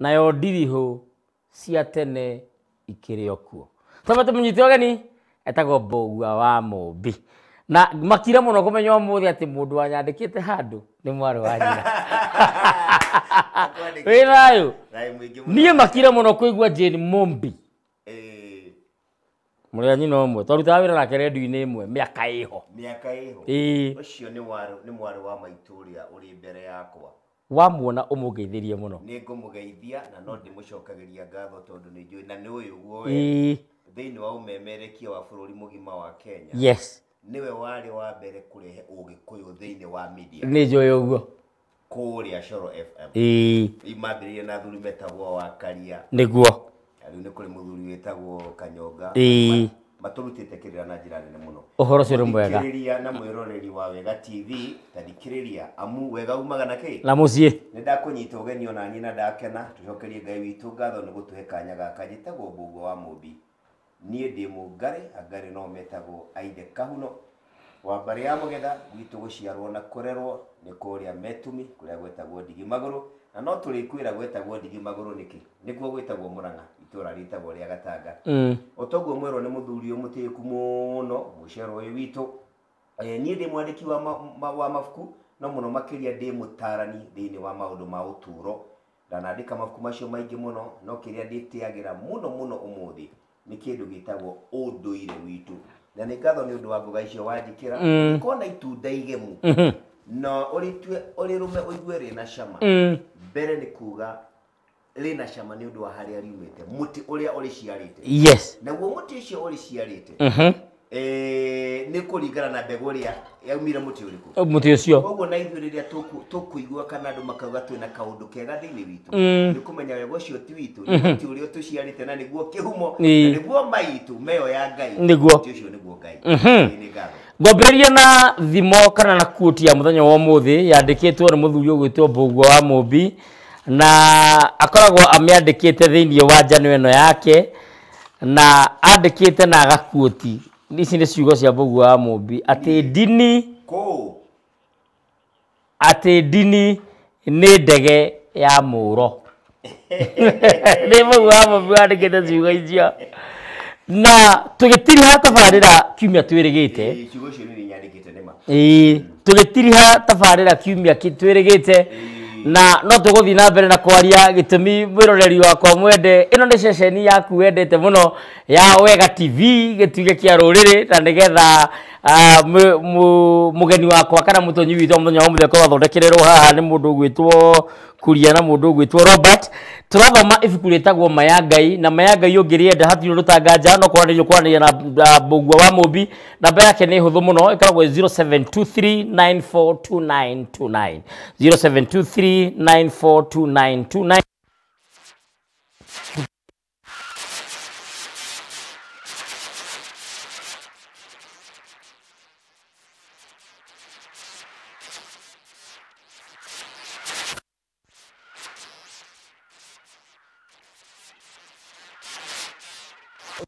Nayo ndirihũ cia tene ikĩrĩ o kuo. Twambe tũmũnyite ũgeni, etagwo Mbũgua wa Mũmbi. Na makire mũno kũmenya ũmũthĩ atĩ mũndũ wanyandĩkĩte handũ nĩ mwarĩ wa nyina. Wĩ thayũ? Niĩ makire mũno kũigua Jane Mũmbi. Mũrĩ a nyina ũmwe. Twarutaga wĩra nake redio-inĩ ĩmwe mĩaka ĩho. Mĩaka ĩho. Ĩĩ. Ũcio nĩ mwarĩ wa maitũ ũrĩa ũrĩ mbere yakwa. Wamuona ũmũngeithĩrie mũno. Nĩ ngũmũgeithia na no ndĩmũcokagĩria ngatho tondũ nĩ njũĩ na nĩ ũĩ ũguo we. Thĩinĩ wa ũmemerekia wa bũrũri mũgima wa Kenya. Yes. Nĩwe warĩ wa mbere kũrehe ũgĩkũyũ thĩinĩ wa media. Nĩ njũĩ ũguo. Kũrĩa Coro FM. Ĩĩ. Mambĩrĩirie na athuri metagwo Wakaria. Nĩguo. Rĩu nĩ kũrĩ mũthuri wĩtagwo Kanyonga. Ĩĩ. Matũrutĩte kĩrĩra na njĩra nene mũno. Ũhoro ũcio nĩ mwega. Thikĩrĩria na mwĩroreri wa Wega TV, ta thikĩrĩria amu wega umaga na kĩ? Na mũciĩ. Nĩ ndakũnyita ũgeni ona niĩ na ndakena, tũcokerie Ngai witũ ngatho nĩ gũtũhe kanya gaka. Njĩtagwo Mbũgua wa Mũmbi. Niĩ ndĩ Mũngarĩ, Angarĩ no metagwo Aithe Kahuno. Wa mbarĩ ya Mũgetha, gwitũ gũciarwo na kũrerwo nĩ kũrĩa Metumi, kũrĩa gwetagwo Ndigi Magũrũ. Na no tũrĩkwĩra gwetagwo Ndigi Magũrũ nĩkĩ? Nĩkuo gwĩtagwo Mũrang'a, itũra rĩtagwo rĩa Gatanga. O toguo mwerwo nĩ mũthuri ũyũ mũtĩĩku mũno, mũcero ũyũ witũ. Niĩ ndĩ mwandĩki wa mabuku, no mũno makĩria ndĩ mũtarani thĩinĩ wa maũndũ ma ũtũũro. Ndanandĩka mabuku macio maingĩ mũno, no kĩrĩa ndĩtĩagĩra mũno mũno ũmũthĩ nĩ kĩndũ gĩtagwo ũndũire witũ. Na nĩ ngatho nĩ ũndũ wa mboga icio wanjĩkĩra. Kona itunda igemu. Na ũrĩtue ũrĩrũme ũigue rĩna cama. Mbere nĩ kuga rĩna cama nĩ ũndũ wa harĩa riumĩte, mũtĩ ũrĩa ũrĩciarĩte. Yes. Naguo mũtĩ ũcio ũrĩciarĩte nĩ kũringana na mbegũ ĩrĩa yaumire mũtĩ ũrĩkũ. Mũtĩ ũcio. Koguo na ithuĩ rĩrĩa tũkũigua kana andũ makauga twĩna kaũndũ kega thĩinĩ witũ, nĩ kũmenya wega ũcio ti witũ, nĩ mũtĩ ũrĩa ũtũciarĩte na nĩguo kĩhumo, na nĩguo maitũ meyo ya Ngai. Nĩguo. Mũtĩ ũcio nĩguo Ngai. Nĩ ngatho. Ngwambĩrĩria na thimo kana na quote ya mũthenya wa ũmũthĩ yandĩkĩtwo nĩ mũthuri ũgwĩtwo Mbũgua wa Mũmbi, na akoragwo amĩandĩkĩte thĩinĩ wa njano ĩno yake, na andĩkĩte na agakuoti. Ici nĩ ciugo cia Mbũgua wa Mũmbi atĩ ndini kũ atĩ ndini nĩ ndege ya mũro. Nĩ Mbũgua wa Mũmbi wandĩkĩte ciugo icio. Na tũgĩtiriha tabarĩra kiumia twĩrĩgĩte. Ciugo icio nĩ nyandĩkĩte nĩma. Ĩĩ, tũgĩtiriha tabarĩra kiumia twĩrĩgĩte, na no tũgũthiĩ na mbere na kwaria gĩtũmi mwĩroreri wakwa mwende. Ĩno nĩ ceceni yaku wendete mũno ya Wega TV, gĩtugĩ kĩa rũrĩrĩ, na nĩgetha mũgeni wakwa kana mũtonyi witũ mũthenya wa ũmũthĩ akorwo athondekererwo haha nĩ mũndũ ũgwĩtwo Kuria na mũndũ ũgwĩtwo Robert. Tũrathoma ibuku rĩtagwo Ma ya Ngai, na Ma ya Ngai ũngĩrĩenda hatirĩ ũndũ ũtanganja, no kwaranĩria ũkwaranĩria na Mbũgua wa Mũmbi. Namba yake nĩ hũthũ mũno, ĩkoragwo 0723942929, 0723942929.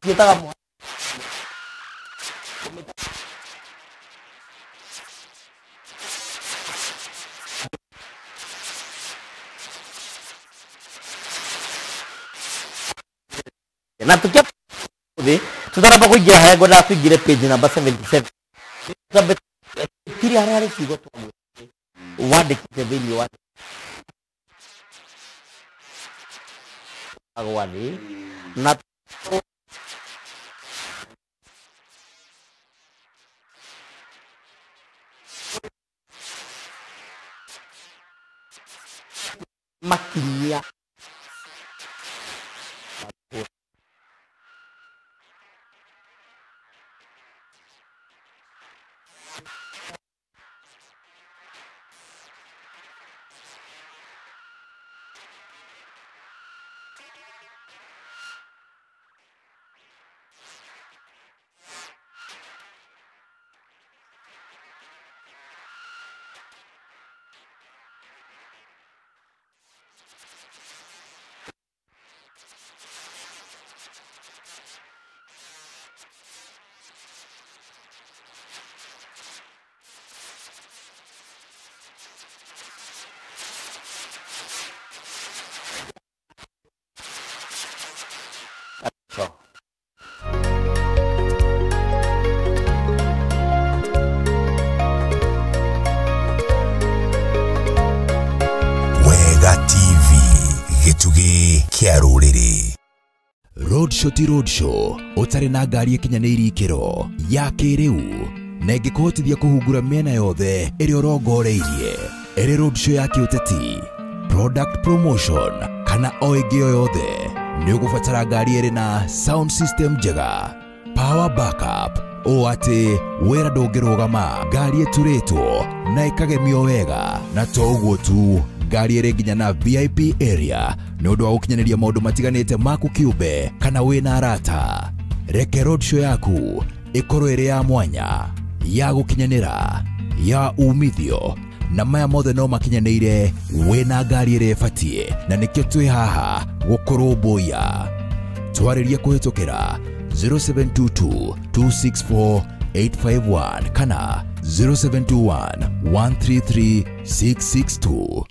Ũtiĩtaga na tukia thĩ tũtaramba kũingĩra harĩa ngwendaga tũingĩre page number 77. Twambe tiri harĩa harĩ kiugo twagwĩte wandĩkĩte thĩinĩ wa gwa thĩ na makinyia Kĩa rũrĩrĩ. Roadshow ti roadshow ũtarĩ na ngari ĩkinyanĩirie ikĩro ya kĩrĩu na ĩngĩkũhotithia kũhungura mĩena yothe ĩrĩa ũrongoreirie, ĩrĩ roadshow ya kĩũteti, product promotion kana o ĩngĩ o yothe, nĩ ũgũbatara ngari ĩrĩ na sound system njega, power backup, ũũ atĩ wĩra ndũngĩrũgama, ngari ĩturĩtwo na ĩkagemio wega, na to ũguo tu, ngari ĩrĩ nginya na VIP area nĩ ũndũ wa gũkinyanĩria maũndũ matiganĩte maku kĩũmbe kana wĩna arata. Reke roadshow yaku ĩkorwo ĩrĩ ya mwanya, ya gũkinyanĩra, ya umithio, na maya mothe no makinyanĩire wĩna ngari ĩrĩa ĩbatiĩ, na nĩkĩo twĩ haha gũkũrũmbũiya. Twarĩrie kũhĩtũkĩra 0722 264 851 kana 0721 133 662.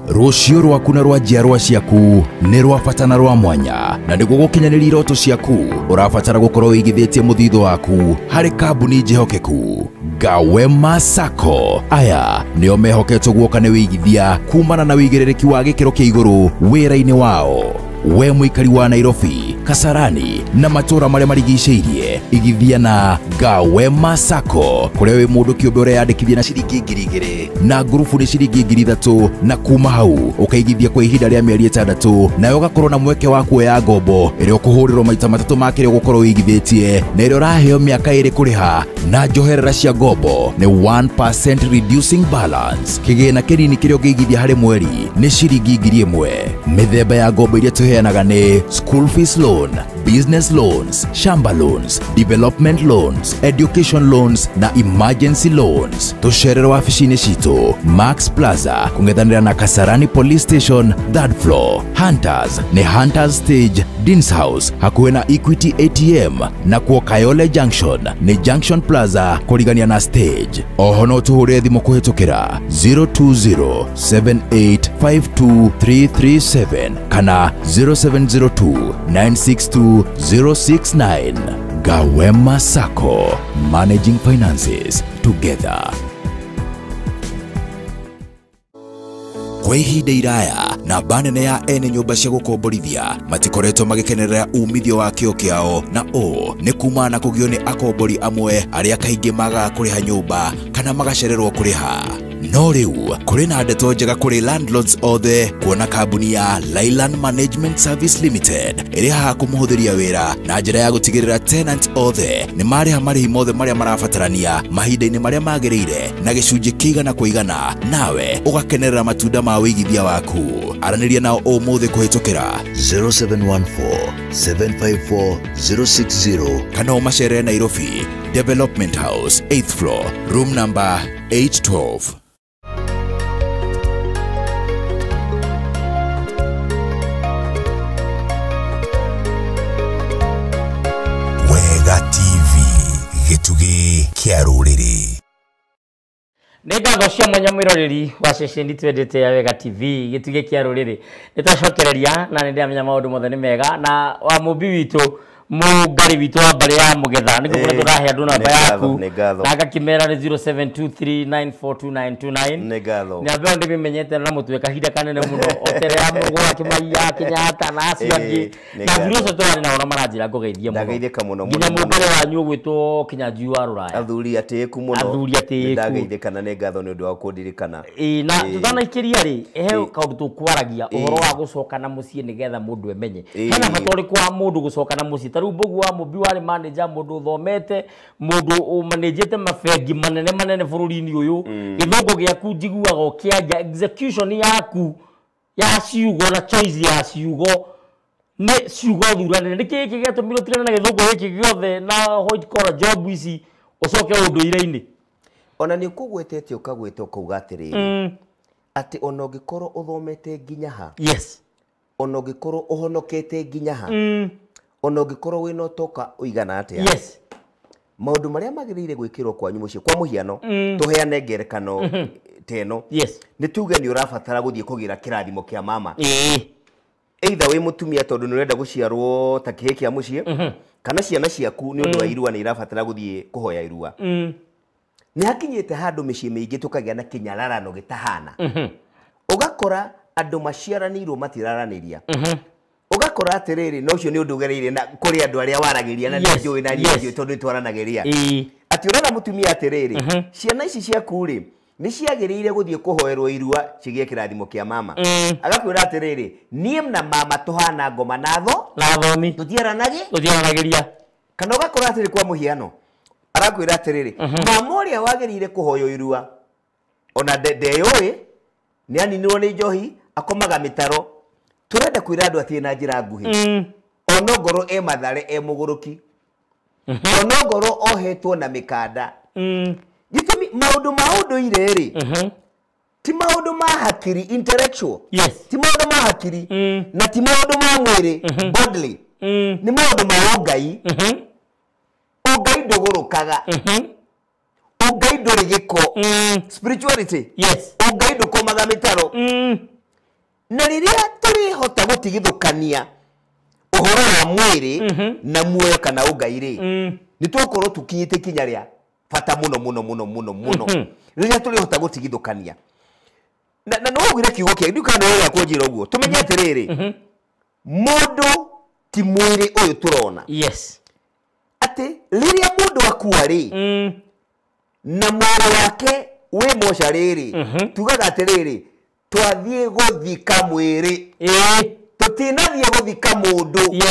Rũciũ rwaku na rwa njiarwa ciaku nĩ rwa bata na rwa mwanya, na nĩguo gũkinyanĩria iroto ciaku ũrabatara gũkorwo ũigithĩtie mũthithũ waku harĩ kambuni njĩhokeku. Gawema Sacco aya nĩo mehoketwo guoka nĩ wĩigithia kumana na wĩigĩrĩrĩki wa gĩkĩro kĩa igũrũ wĩra-inĩ wao. We mũikari wa Nairobi, Kasarani na matũra marĩa marigicĩirie, igithia na Gawema Sacco kũrĩa wĩ mũndũ kĩũmbe ũreyandĩkithia na ciringi 2,000 na ngurubu nĩ ciringi 3,000, na kuma hau ũkaigithia kwa ihinda rĩa mĩeri 6, nawe ũgakorwo na mweke wa kuoya ngombo ĩrĩa ũkũhũrĩrwo maita 3 ma kĩrĩa ũgũkorwo ũigithĩtie, na ĩrĩa ũraheo mĩaka 2 kũrĩha, na njoherera cia ngombo nĩ 1% reducing balance. Kĩgĩna kĩnini kĩrĩa ũngĩigithia harĩ mweri nĩ ciringi 1,000. Mĩthemba ya ngombo iria tũheanaga nĩ school fees loan, business loans, shamba loans, development loans, education loans na emergency loans. Tũcerere wabici-inĩ citũ Max Plaza kũng'ethanĩra na Kasarani Police Station 3rd floor, Hunters nĩ Hunters Stage, Deans House hakuhĩ na Equity ATM, na kuo Kayole Junction nĩ Junction Plaza kũrigania na stage. Oho no tũhũre thimũ kũhĩtũkĩra 020 7852 337 kana 0702 962 069. Gawema Sacco, managing finances together. Kwa ihinda iraya namba nene ya ene nyũmba cia gũkomborithia matikoretwo magĩkenerera umithio wa kĩo kĩao, na ũũ nĩ kumana na kũgio nĩ akombori amwe arĩa kaingĩ magaga kũrĩha nyũmba kana magacererwo kũrĩha. No rĩu kũrĩ na ndeto njega kũrĩ landlords othe, kuona kambuni ya Leyland Management Service Limited ĩrĩ haha kũmũhũthĩria wĩra na njĩra ya gũtigĩrĩra tenant othe nĩ marĩha marĩhi mothe marĩa marabatarania mahinda-inĩ marĩa magĩrĩire na gĩcunjĩ kĩigana kwa igana, nawe ũgakenerera matunda ma wĩigithia waku. Aranĩria nao ũmũthĩ kũhĩtũkĩra 0714 754 060 kana ũmacerere Nairobi Development House 8th floor, room number 812. Wega TV, gĩtugĩ kĩa rũrĩrĩ. Nĩ ngatho cia mwanya mwĩroreri wa ceceni twendete ya Wega TV, gĩtugĩ kĩa rũrĩrĩ. Nĩ twacokereria na nĩ ndĩramenya maũndũ mothe nĩ mega, na wa mũmbi witũ mũngari witũ wa mbarĩ ya Mũgetha nĩguo kũrĩa tũrahe andũ namba yaku na ngakĩmera nĩ 0723942929. Nĩ ngatho. Nĩ ambeo ndĩmĩmenyete na mũtwe kahinda kanene mũno otere ya Mũgũra Kĩmaiya Kenyatta na acio angĩ, na athuri acio tũrarĩ nao na maranjĩra ngũgeithie mũno. Ndageithĩka mũno nginya mũngari wanyu ũgwĩtwo Kĩnyanjui wa Rũraya. Athuri atĩĩku mũno. Athuri atĩĩku. Ndageithĩka na nĩ ngatho nĩ ũndũ wa kũndirikana. Ĩĩ, na tũtanaikĩria rĩ, he kaũndũ tũkwaragia ũhoro wa gũcoka na mũciĩ nĩgetha mũndũ emenye hena bata ũrĩkũ wa mũndũ gũcoka na mũciĩ. Ta rĩu Mbũgũ wa Mũmbi warĩ manager, mũndũ ũthomete, mũndũ ũmanĩnjĩte mabengi manene manene bũrũri-inĩ ũyũ. Gĩthũngũ gĩaku njiguaga ũkĩanja, execution yaku ya ciugo na choice ya ciugo nĩ ciugo thuranĩre. Nĩ kĩĩ gĩatũmire ũtigane na gĩthũngũ gĩkĩ gĩothe na white collar job ici ũcoke ũndũire-inĩ? Ona nĩ ũkũgwetete ũkagweta ũkauga atĩrĩrĩ, atĩ ona ũngĩkorwo ũthomete nginya ha, yes, ona ũngĩkorwo ũhonokete nginya ha, ona ũngĩkorwo wĩna ũtonga ũigana atĩa, yes, maũndũ marĩa magĩrĩire gwĩkĩrwo kwanyu mũciĩ, kwa mũhiano tũheane ngerekano ta ĩno, yes, nĩ tuge nĩ ũrabatara gũthiĩ kũgĩra kĩrathimo kĩa mama, either wĩ mũtumia tondũ nĩ ũrenda gũciarwo ta kĩhĩ kĩa mũciĩ, kana ciana ciaku nĩ ũndũ wa irua nĩ irabatara gũthiĩ kũhoya irua. Nĩ hakinyĩte handũ mĩciĩ mĩingĩ tũkagĩa na kĩnyararano gĩtahana, ũgakora andũ maciaranĩirwo matiraranĩria, ũgakora Ũgakora atĩrĩrĩ, na ũcio nĩ ũndũ ũgereire na kũrĩ andũ arĩa waragĩria na nĩ njũĩ na niĩ njũĩ tondũ nĩtwaranagĩria. Atĩ ũrera mũtumia atĩrĩrĩ, ciana ici ciaku rĩ nĩ ciagĩrĩire gũthiĩ kũhoerwo irua cigĩe kĩrathimo kĩa mama. Agakwĩra atĩrĩrĩ, niĩ na mama tũhana ngoma na tho na thomi tũtiaranagĩria. Kana ũgakora atĩrĩ, kwa mũhiano arakwĩra atĩrĩrĩ, mama ũrĩa wagĩrĩire kũhoywo irua ona ndeyũĩ nĩ aninirwo nĩ njohi, akomaga mĩtaro. Tũrenda kwĩra andũ atĩ na njĩra nguhĩ, ona ngorwo e Mathare e mũgũrũki, ona ngorwo ohetwo na mĩkanda, gĩtũmi maũndũ ma ũndũire rĩ ti maũndũ ma hakiri intellectual, ti maũndũ ma hakiri na ti maũndũ ma mwĩrĩ bodily, nĩ maũndũ ma ũngai. Ũngai ndũgũrũkaga, ũngai ndũrĩ gĩko, spirituality, ũngai ndũkomaga mĩtaro. Na rĩrĩa tũrĩhota gũtigithũkania ũhoro wa mwĩrĩ na muoyo kana ũngai rĩ, nĩ tũgũkorwo tũkinyĩte ikinya rĩa bata mũno mũno mũno mũno mũno rĩrĩa tũrĩhota gũtigithũkania. Na no ugire kiugo kĩa ndiũ kana nĩ kũnjĩra ũguo, tũmenye atĩrĩrĩ, mũndũ ti mwĩrĩ ũyũ tũrona. Atĩ rĩrĩa mũndũ akua rĩ, na mwĩrĩ wake wĩ mocarĩ rĩ, tugaga atĩrĩrĩ, twathiĩ gũthika mwĩrĩ, tũtinathiĩ gũthika mũndũ,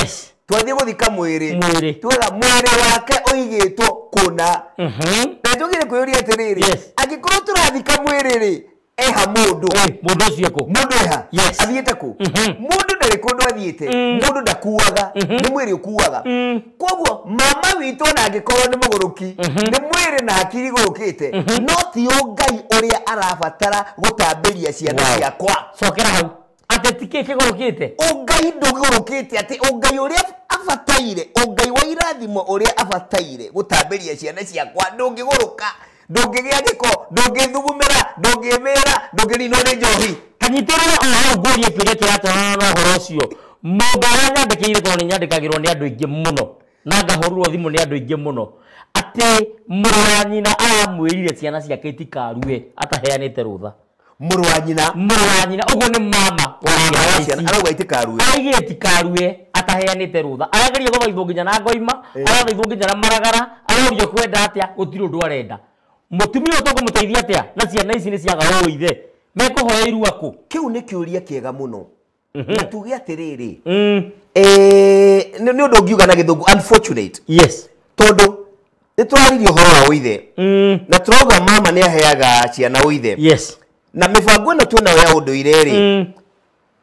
twathiĩ gũthika mwĩrĩ, tugaga mwĩrĩ wake ũigĩtwo kũna. Na tũgire kwĩyũria atĩrĩrĩ, angĩkorwo tũrathika mwĩrĩ rĩ, eha mũndũ, mũndũ ũcio kũ, mũndũ eha, athiĩte kũ? Mũndũ ndarĩ kũndũ athiĩte, mũndũ ndakuaga, nĩ mwĩrĩ ũkuaga. Koguo mama witũ ona angĩkorwo nĩ mũgũrũki, nĩ mwĩrĩ na hakiri igũrũkĩte, no ti ũngai ũrĩa arabatara gũtambĩria ciana ciakwa. Cokera hau, atĩ ti kĩ kĩgũrũkĩte? Ũngai ndũgũrũkĩte, atĩ ũngai ũrĩa abataire, ũngai wa irathimo ũrĩa abataire gũtambĩria ciana ciakwa ndũngĩgũrũka, ndũngĩgĩa gĩko, ndũngĩthugumĩra, ndũngĩmĩra, ndũngĩninwo nĩ njohi. Kanyitĩrĩra o hau ngũrie kĩũria kĩratwarana na ũhoro ũcio. Mũndũ ũrĩa nyandĩkĩire, tondũ nĩ nyandĩkagĩrwo nĩ andũ aingĩ mũno na ngahũrĩrwo thimũ nĩ andũ aingĩ mũno, atĩ mũrũ wa nyina aramwĩrire ciana ciake itikarue ataheanĩte rũtha. Mũrũ wa nyina? Mũrũ wa nyina, ũguo nĩ mama wa ciana, arauga itikarue, araugire itikarue ataheanĩte rũtha. Arageria gũthaithwo nginya na ngoima, arathaithwo nginya na maragara, arorio kwenda atĩa, gũtirĩ ũndũ arenda. Mũtumia ũyũ tũkũmũteithia atĩa na ciana ici nĩ ciaga ũithe, mekũhoya irua kũ? Kĩu nĩ kĩũria kĩega mũno. Na tuge atĩrĩrĩ, nĩ ũndũ ũngiuga na gĩthũngũ unfortunate. Tondũ nĩ tũraririe ũhoro wa ũithe, na tũrauga mama nĩ aheaga ciana ũithe. Na mĩbango ĩno twĩnayo ya ũndũire rĩ,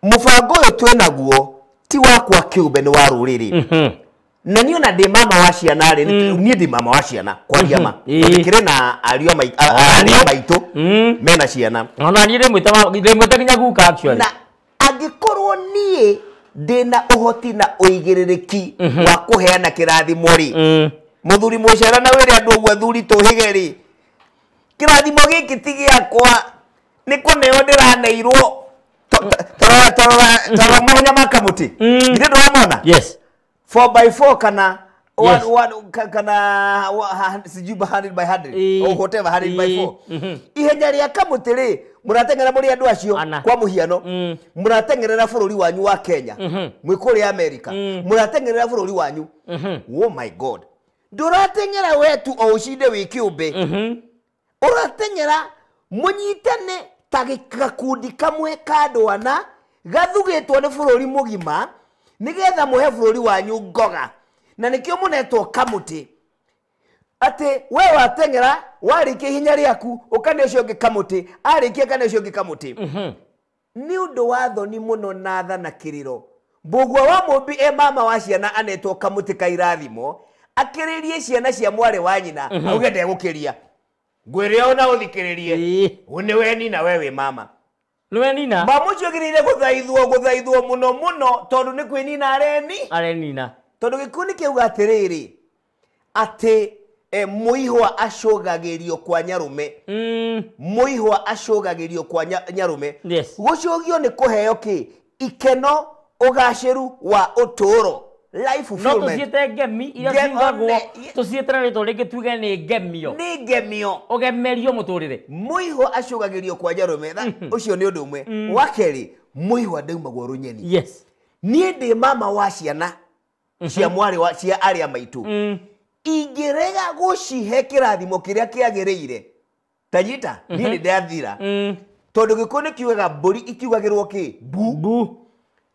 mũbango ũyũ twĩnaguo ti wakwa kĩũmbe, nĩ wa rũrĩrĩ. Na niĩ ona ndĩ mama wa ciana rĩ, niĩ ndĩ mama wa ciana kwaria ma, tondũ kĩrĩ na ariũ a maitũ mena ciana. Ona niĩ ndĩmwĩta nginya guka actually. Na angĩkorwo niĩ ndĩna ũhoti na ũigĩrĩrĩki wa kũheana kĩrathimo rĩ, mũthuri mũcara na wĩre andũ ũguo athuri tũhĩge rĩ, kĩrathimo gĩkĩ ti gĩakwa, nĩ kũneo ndĩraneirwo. Tarora mahenya ma kamũtĩ, githĩ ndũramona? 4x4 kana kana sijui 100 by 100 or whatever 100 by 4. Ihenya rĩa kamũtĩ rĩ, mũrateng'era mũrĩ andũ acio, kwa mũhiano mũrateng'erera bũrũri wanyu wa Kenya, mwĩ kũrĩa America, mũrateng'erera bũrũri wanyu. Oh my God, ndũrateng'era we tu o ũcinde wĩ kĩũmbe, ũrateng'era mũnyitane ta gakundi kamwe ka andũ ana gathugĩtwo nĩ bũrũri mũgima, nĩgetha mũhe bũrũri wanyu ngoga. Na nĩkĩo mũnetwo kamũtĩ, atĩ we wateng'era warĩkia ihenya rĩaku ũkane ũcio ũngĩ kamũtĩ, arĩkia kane ũcio ũngĩ kamũtĩ. Nĩ ũndũ wa thoni mũno na tha na kĩrĩro, Mbũgua wa Mũmbi e mama wa ciana anetwo kamũtĩ ka irathimo, akĩrĩrie ciana cia mwarĩ wa nyina, auge ndegũkĩria. Ngwĩre ona ũthikĩrĩrie, nĩ we nina, we wĩ mama. Nĩwe nina? Mama ũcio agĩrĩire gũthaithwo mũno mũno, tondũ nĩ kwĩnina areni. Arenina. Tondũ gĩkuũ nĩ kĩauga atĩrĩrĩ, atĩ mũihwa acũgagĩrio kwa nyarume. Mũihwa acũgagĩrio kwa nyarume. Gũcũgio nĩ kũheo kĩ? Ikeno, ũgacĩru wa ũtũũro. Life fulfillment. No tũciĩte ngemi iria ciugagwo, tũciĩte na rĩtwa rĩngĩ tuge nĩ ngemio. Nĩ ngemio. Ũgemerio mũtũrĩre. Mũihwa acũgagĩrio kwa nyarume. Ũcio nĩ ũndũ ũmwe. Wa kerĩ, mũihwa ndaumagwo rũnyeni. Niĩ ndĩ mama wa ciana cia mwarĩ wa cia arĩa maitũ. Ingĩrega gũcihe kĩrathimo kĩrĩa kĩagĩrĩire, tanyita niĩ nĩ ndathira. Tondũ gĩkũyũ nĩ kiugaga mbũri itiugagĩrwo kĩ bu Bu.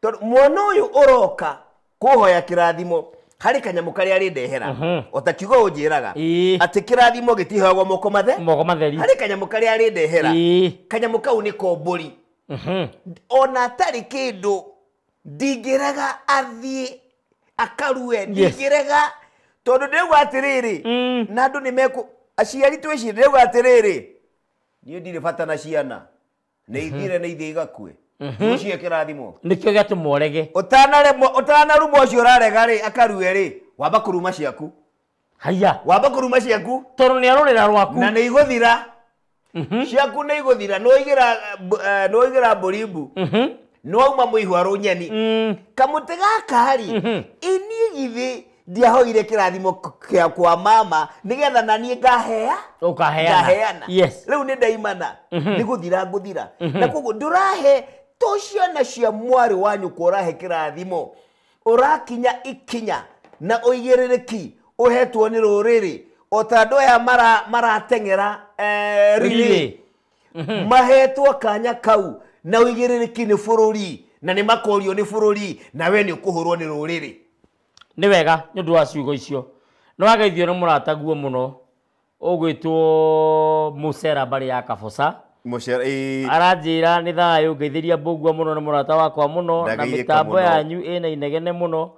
Tondũ mwana ũyũ ũroka kũhoya kĩrathimo harĩ kanyamũ karĩa arĩndehera, o ta kiugo ũnjĩraga atĩ kĩrathimo gĩtihoyagwo moko mathe, moko matheri, harĩ kanyamũ karĩa arĩndehera, kanyamũ kau nĩ ko mbũri. Ona atarĩ kĩndũ ndingĩrega athiĩ akarue, ndingĩrega tondũ ndĩrauga atĩrĩrĩ, na andũ nĩ mekũ aciari twĩcirie, ndĩrauga atĩrĩrĩ, niĩ ndirĩ bata na ciana, nĩ ithire nĩ ithiĩ igakue, ũcihe kĩrathimo. Nĩkĩo gĩatũma ũrege. Ũtanaremwo ũtanaruma ũcio ũrarega rĩ akarue rĩ, wamba kũruma ciaku. Haya. Wamba kũruma ciaku tondũ nĩ arũrĩra rwaku na nĩ igũthira ciaku, nĩ igũthira. Nĩwaigĩra mbũri mbu, nĩwauma mũihwa rũnyeni kamũtĩ gaka rĩ, ĩniĩ githĩ ndiahoire kĩrathimo kĩa kwa mama nĩgetha na niĩ ngahea ũkaheana. Ngaheana. Yes. Rĩu nĩ ndaimana nĩ gũthira ngũthira, na koguo ndũrahe to ciana cia mwarĩ wa nyũkwa, ũrahe kĩrathimo ũrakinya ikinya na ũigĩrĩrĩki ũhetwo nĩ rũrĩrĩ, o ta andũ aya marateng'era relay. Relay. Mahetwo kanya kau na ũigĩrĩrĩki nĩ bũrũri, na nĩ makorio nĩ bũrũri, na we nĩ ũkũhũrwo nĩ rũrĩrĩ. Nĩ wega nĩ ũndũ wa ciugo icio. Nĩ wageithio nĩ mũrataguo mũno ũgwĩtwo Mũcera mbarĩ ya Kaboca. Aranjĩra nĩ thayũ, ngeithĩria Mbũgua mũno, nĩ mũrata wakwa mũno na Ndageithĩka mĩtambo mũno. yanyu ĩna inegene mũno.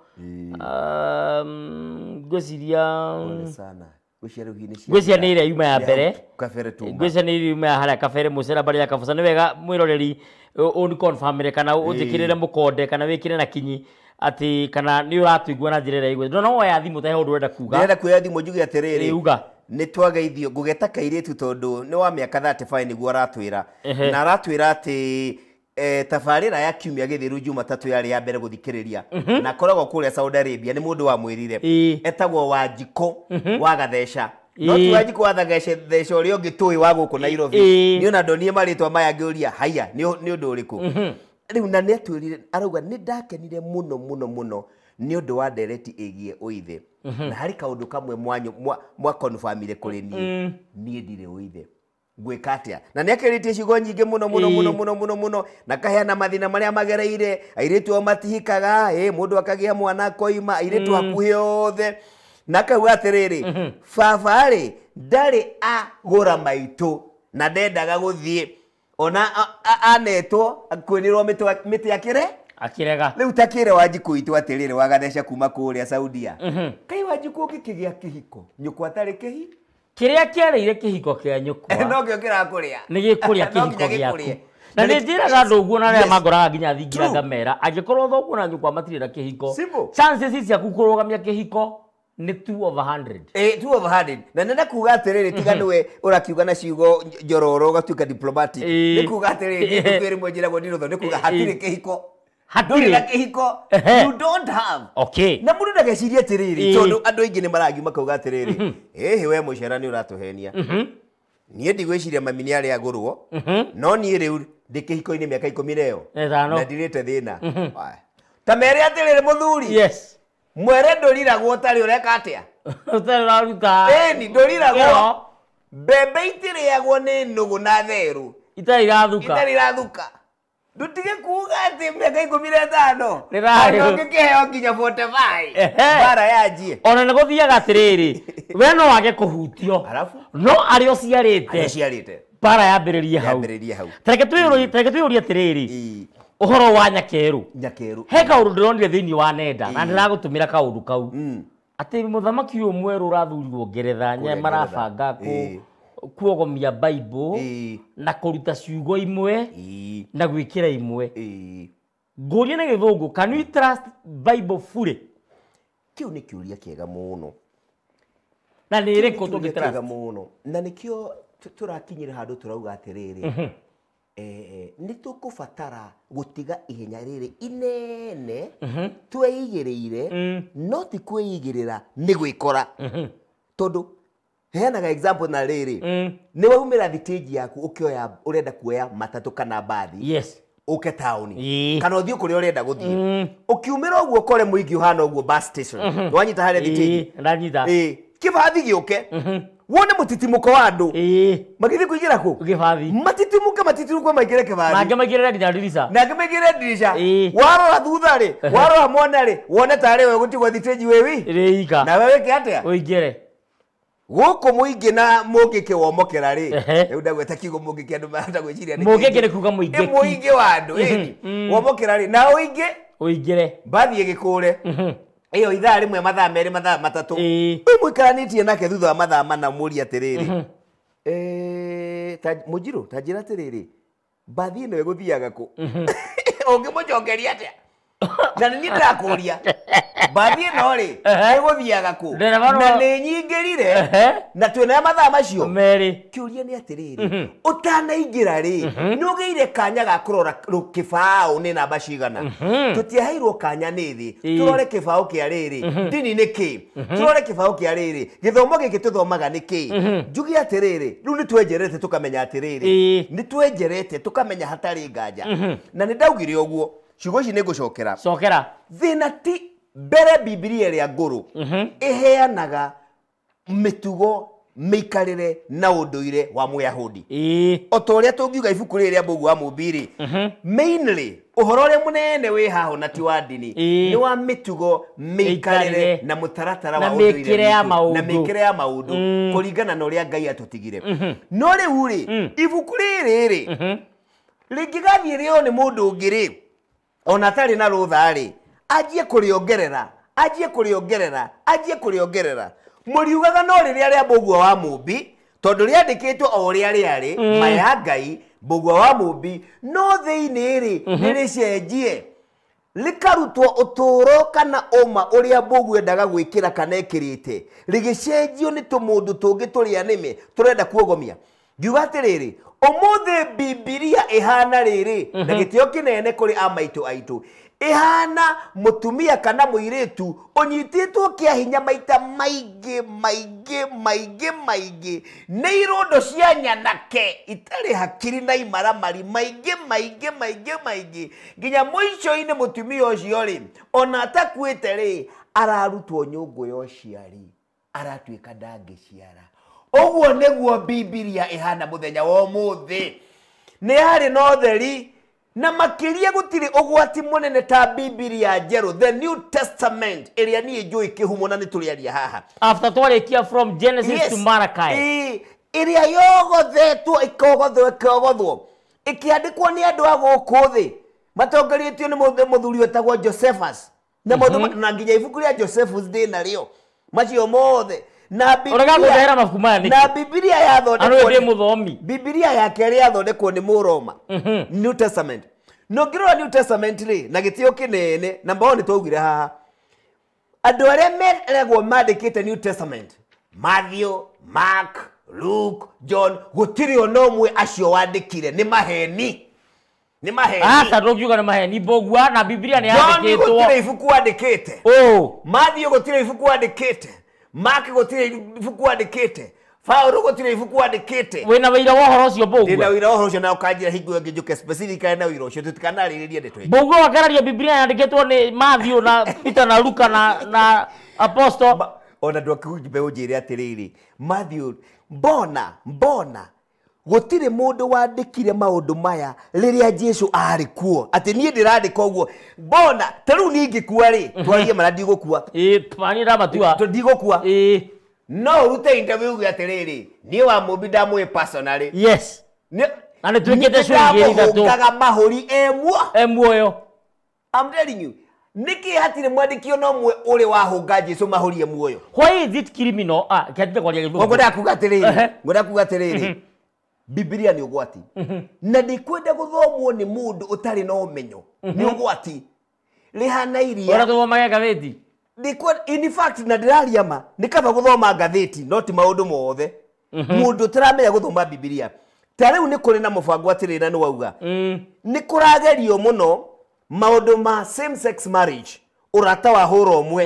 Ngwĩciria Pole sana. Ngwĩciria rĩu hihi nĩ ngwĩciria nĩ ĩrĩa yuma ya mbere. Kabere tuma. Ngwĩciria nĩ ĩrĩa yuma ya harĩa kabere, Mũcera mbarĩ ya Kaboca. Nĩ wega mwĩroreri ũnconfirmĩre kana ũnjĩkĩrĩre mũkonde kana wĩkĩre na kinyi atĩ kana nĩ ũratũigua na njĩra ĩrĩa ĩgwĩte. Ndona woya thimũ ta he ũndũ ũrenda kuga. Ndĩrenda kuoya thimũ njuge atĩrĩrĩ, Ĩ, uga. Nĩ twageithio ngũgeta kairĩtu tondũ nĩ wa mĩaka 35 nĩguo aratwĩra, na aratwĩra atĩ tabarĩra ya kiumia gĩthiru Jumatatũ yarĩ ya mbere gũthikĩrĩria, na akoragwo kũrĩa Saudi Arabia, nĩ mũndũ wamwĩrire. Etagwo Wanjikũ wa Gatheca, no ti Wanjikũ wa Gatheca ũrĩa ũngĩ tũĩ wa gũkũ Nairobi. Niĩ ona ndonire marĩtwa maya ngĩũria haya nĩ ũndũ ũrĩkũ rĩu, na nĩ atwĩrire arauga nĩ ndakenire mũno mũno mũno nĩ ũndũ wa ndereti ĩgiĩ ũithe, na harĩ kaũndũ kamwe mwanyu mwakonfamire kũrĩ niĩ, niĩ ndirĩ ũithe, ngwĩka atĩa? Na nĩ akĩrĩtie ciugo nyingĩ mũno mũno mũno mũno mũno mũno, na kaheana mathĩna marĩa magereire, airĩtu ao matihikaga, ĩ mũndũ akagĩa mwana akoima, airĩtu hakuhĩ othe, na akauga atĩrĩrĩ, baba rĩ ndarĩ agũra maitũ na ndendaga gũthiĩ ona anetwo kwĩnĩrwo mĩtĩ akĩre akĩrega. Rĩu ta kĩre Wanjikũ itũ atĩrĩrĩ, wagatheca kuma kũrĩa Saudia, kai Wanjikũ ũngĩkĩgĩa kĩhiko nyũkwa atarĩ kĩhi Kĩrĩa kĩarĩire kĩhiko kĩa nyũkwa no kĩo kĩrakũrĩa. Nĩ gĩkũrĩa No nginya kĩhiko gĩaku. gĩkũrĩe. Na nĩ njĩraga andũ ũguo na arĩa Yes. mangoraga nginya thingira True. ngamera, angĩkorwo thoguo na nyũkwa matirĩ na kĩhiko, Simple. chances ciaku kũrũgamia kĩhiko nĩ 2 over 100. 2 over 100. Na nenda kuga atĩrĩrĩ, tiga nĩwe ũrakiuga na ciugo njororo ũgatuĩka diplomatic, nĩ kuga atĩrĩrĩ, niĩ kwĩ rĩmwe njĩragwo ndirũtho, nĩ kuga hatirĩ kĩhiko, ndũrĩ na Hatirĩ. kĩhiko. You don't have. Na mũndũ ndagecirie atĩrĩrĩ, tondũ andũ aingĩ nĩ maragiuma makauga atĩrĩrĩ, ĩhĩ we mũcera nĩ ũratũhenia, niĩ ndigwĩciria mami nĩ arĩa agũrwo, no niĩ rĩu ndĩ kĩhiko-inĩ mĩaka 15 Na 5. Na ndirĩte thĩna. Aya. Ta mere atĩrĩrĩ mũthuri, mwere ndũriragwo ũtarĩ ũreka atĩa. Ũtarĩ ũraruta. Ĩni ndũriragwo. Ĩyo. Mbembe itirĩagwo nĩ nũgũ na therũ itarĩ irathuka. Itarĩ irathuka. Ndutige kuga atĩ mĩaka 15 Nĩ thayũ. ona ũngĩkĩheo nginya 45, mbara yanjie. Ona nĩ gũthiaga atĩrĩrĩ, we no wage kũhutio, Arabu? no arĩa ũciarĩte, ũciarĩte, mbara yambĩrĩrie hau. Yambĩrĩrie hau. Tareke twĩyũrie atĩrĩrĩ, ũhoro wa nyakerũ. Nyakerũ. He kaũndũ ndĩronire thĩinĩ wa nenda na ndĩragũtũmĩra kaũndũ kau, atĩ mũthamaki ũyũ mwerũ ũrathurirwo Ngeretha Kũrĩa marabanga Ngeretha. kuogomia Bible na kũruta ciugo imwe na gwĩkĩra imwe. Ngũrie na gĩthũngũ, can we trust Bible fully? Kĩu nĩ kĩũria kĩega mũno. Na nĩ ĩrĩkũ Kĩu nĩ kĩũria tũngĩ trust? kĩega mũno, na nĩkĩo tũrakinyĩra handũ tũrauga atĩrĩrĩ, nĩ tũkũbatara gũtiga ihenya rĩrĩ inene tweigĩrĩire, no ti kwĩigĩrĩra, nĩ gwĩkora, tondũ heanaga example na rĩrĩ, nĩ waumĩra thitĩnji yaku ũkĩoya ũrenda kuoya matatũ kana mbathi. Uke taoni kana uthie kuria urenda guthie ukiumira uguo kore muingi uhana uguo bus station wanyita haria thitigi ndanyita kibathi giuke wone mutitimuko wa andu magithi kuingira ku kibathi matitimuke matitimuke maingire kibathi mangĩ maingĩrĩre nginya ndirica na angĩ maingĩrĩre ndirica warora thutha rĩ warora mwena rĩ wone tarĩ we gũtigwo thitĩnji wĩ wi ika na we wĩke atĩa ũingĩre gũkũ mũingĩ na mũngĩkĩ womokera rĩ rĩu ndagweta kiugo mũngĩkĩ andũ mahota gwĩciria nĩ mũngĩkĩ nĩ kuga mũingĩ mũingĩ wa andũ ĩni womokera rĩ na ũingĩ ũingĩre mbathi ĩgĩkũre ĩyo ithaa rĩmwe mathaa merĩ mathaa matatũ ũyũ mũikaranĩtie nake thutha wa mathaa mana mũrie atĩrĩrĩ mũnjirũ ta njĩra atĩrĩrĩ mbathi ĩno ĩgũthiaga kũ ũngĩmũcokeria atĩa na nĩ niĩ ndĩrakũria mbathi ĩno rĩ ĩgũthiaga kũ na nĩ nyingĩrire na twĩna mathaa macio merĩ kĩũria nĩ atĩrĩrĩ ũtanaingĩra rĩ nĩ ũgĩire kanya ga kũrora kĩbaũ nĩ namba cigana tũtiaheirwo kanya nĩ thĩ tũrore kĩbaũ kĩa rĩrĩ ndini nĩ kĩ tũrore kĩbaũ kĩa rĩrĩ gĩthomo gĩkĩ tũthomaga nĩ kĩ njuge atĩrĩrĩ rĩu nĩ twenjerete tũkamenya atĩrĩrĩ nĩ twenjerete tũkamenya hatarĩ nganja na nĩ ndaugire ũguo ciugo ici nĩ ngũcokera cokera thĩna ti mbere Bibilia ĩrĩa ngũrũ ĩheanaga mĩtugo mĩikarĩre na ũndũire wa Mũyahudi o ta ũrĩa tũngiuga ibuku rĩrĩ rĩa Mbũgũ wa Mũmbi rĩ mainly ũhoro ũrĩa mũnene wĩ haha na ti wa ndini nĩ wa mĩtugo mĩikarĩre na mũtaratara wa ũndũire na mĩkĩre ya maũndũ kũringana na ũrĩa Ngai atũtigire no rĩu rĩ ibuku rĩrĩ rĩ rĩngĩgathiĩ rĩo nĩ mũndũ ũngĩ rĩ ona atarĩ na rũtha rĩ anjie kũrĩongerera anjie kũrĩongerera anjie kũrĩongerera mũriugaga no rĩrĩa rĩa Mbũgua wa Mũmbi tondũ rĩandĩkĩtwo o ũrĩa rĩarĩ ma ya Ngai Mbũgua wa Mũmbi no thĩinĩ rĩ nĩ rĩcenjie rĩkarutwo ũtũũro kana ũma ũrĩa Mbũgua endaga gwĩkĩra kana ĩkĩrĩte rĩgĩcenjio nĩ tũmũndũ tũngĩ tũrĩa nĩme tũrenda kuogomia ngiuga atĩrĩrĩ ũmũthĩ Bibilia ĩhana rĩrĩ na gĩtĩo kĩnene kũrĩ amaitũ aitũ ĩhana mũtumia kana mũirĩtu ũnyitĩtwo kĩa hinya maita maingĩ maingĩ maingĩ maingĩ nĩ irondo cia nyanake itarĩ hakiri na imaramari maingĩ maingĩ maingĩ maingĩ nginya mũico-inĩ mũtumia ũcio rĩ ona atakuĩte rĩ ararutwo nyũngũ ya ũciari aratuĩka ndangĩciara ũguo nĩguo Bibilia ĩhana mũthenya wa ũmũthĩ nĩ yarĩ na ũtheri na makĩria gũtirĩ ũgwati mũnene ta Bibilia njerũ the New Testament ĩrĩa niĩ njũĩ kĩhumo na nĩ tũrĩaria haha after twarĩkia from Genesis to Malachi ĩrĩa yogothetwo ĩkogothwo ĩkogothwo ĩkĩandĩkwo nĩ andũ a gũkũ thĩ matongoretio nĩ mũthuri wetagwo Josephus na maũndũ na nginya ibuku rĩa Josephus ndĩ narĩo macio mothe na Bibilia yathondekwo Bibilia ya kerĩ yathondekwo nĩ Mũroma New Testament no ngĩrora New Testament rĩ na gĩtĩo kĩnene na mbao nĩ twaugire haha andũ arĩa meragwo mandĩkĩte New Testament Matthew, Mark, Luke, John gũtirĩ ona ũmwe acio wandĩkire nĩ maheni nĩ maheni aca ndũngiuga nĩ maheni Mbũgua na Bibilia nĩ yandĩkĩtwo John gũtirĩ ibuku wandĩkĩte Matthew gũtirĩ ibuku wandĩkĩte Mark gũtirĩ ibuku wandĩkĩte Paulo gũtirĩ ibuku wandĩkĩte wĩna wĩira wa ũhoro ũcio Mbũgua ndĩna wĩira wa ũhoro ũcio na ũkanjĩra hingo ĩngĩ njũke specifically na wĩira ũcio tũtikanarĩrĩrie ndeto ĩngĩ Mbũgua wakararia Bibilia yandĩkĩtwo nĩ Matthew na Peter na Luka na Apostle ona ndwakumbe ũnjĩre atĩrĩrĩ Matthew mbona gũtirĩ mũndũ wandĩkire maũndũ maya rĩrĩa Jesu arĩ kuo atĩ niĩ ndĩrandĩka ũguo mbona ta rĩu niĩ ingĩkua rĩ twarie mara ndigũkua niĩ ndamatua ndigũkua no ũrute interview uge atĩrĩrĩ niĩ wa Mũmbi ndamũĩ personally yes na nĩ twĩkĩte ciũria igĩrĩ ithatũ ndamũhũngaga mahũri e muoyo I'm telling you nĩkĩ hatirĩ mwandĩki ona ũmwe ũrĩ wahũnga Jesu mahũri e muoyo why is it criminal kĩatite kwaria gĩthũngũ ngwenda kuga atĩrĩrĩ Bibilia nĩ ũgwati na ndĩkwenda gũthomwo nĩ mũndũ ũtarĩ na ũmenyo nĩ ũgwati rĩhana iria ũrĩa tũthomage ngathĩti in fact na ndĩraria ma nĩ kaba gũthoma ngathĩti no ti maũndũ mothe mũndũ ũtaramenya gũthoma Bibilia ta rĩu nĩ kũrĩ na mũbango atĩrĩ na nĩ wauga nĩ kũragerio mũno maũndũ ma same sex marriage ũrata wa hũra ũmwe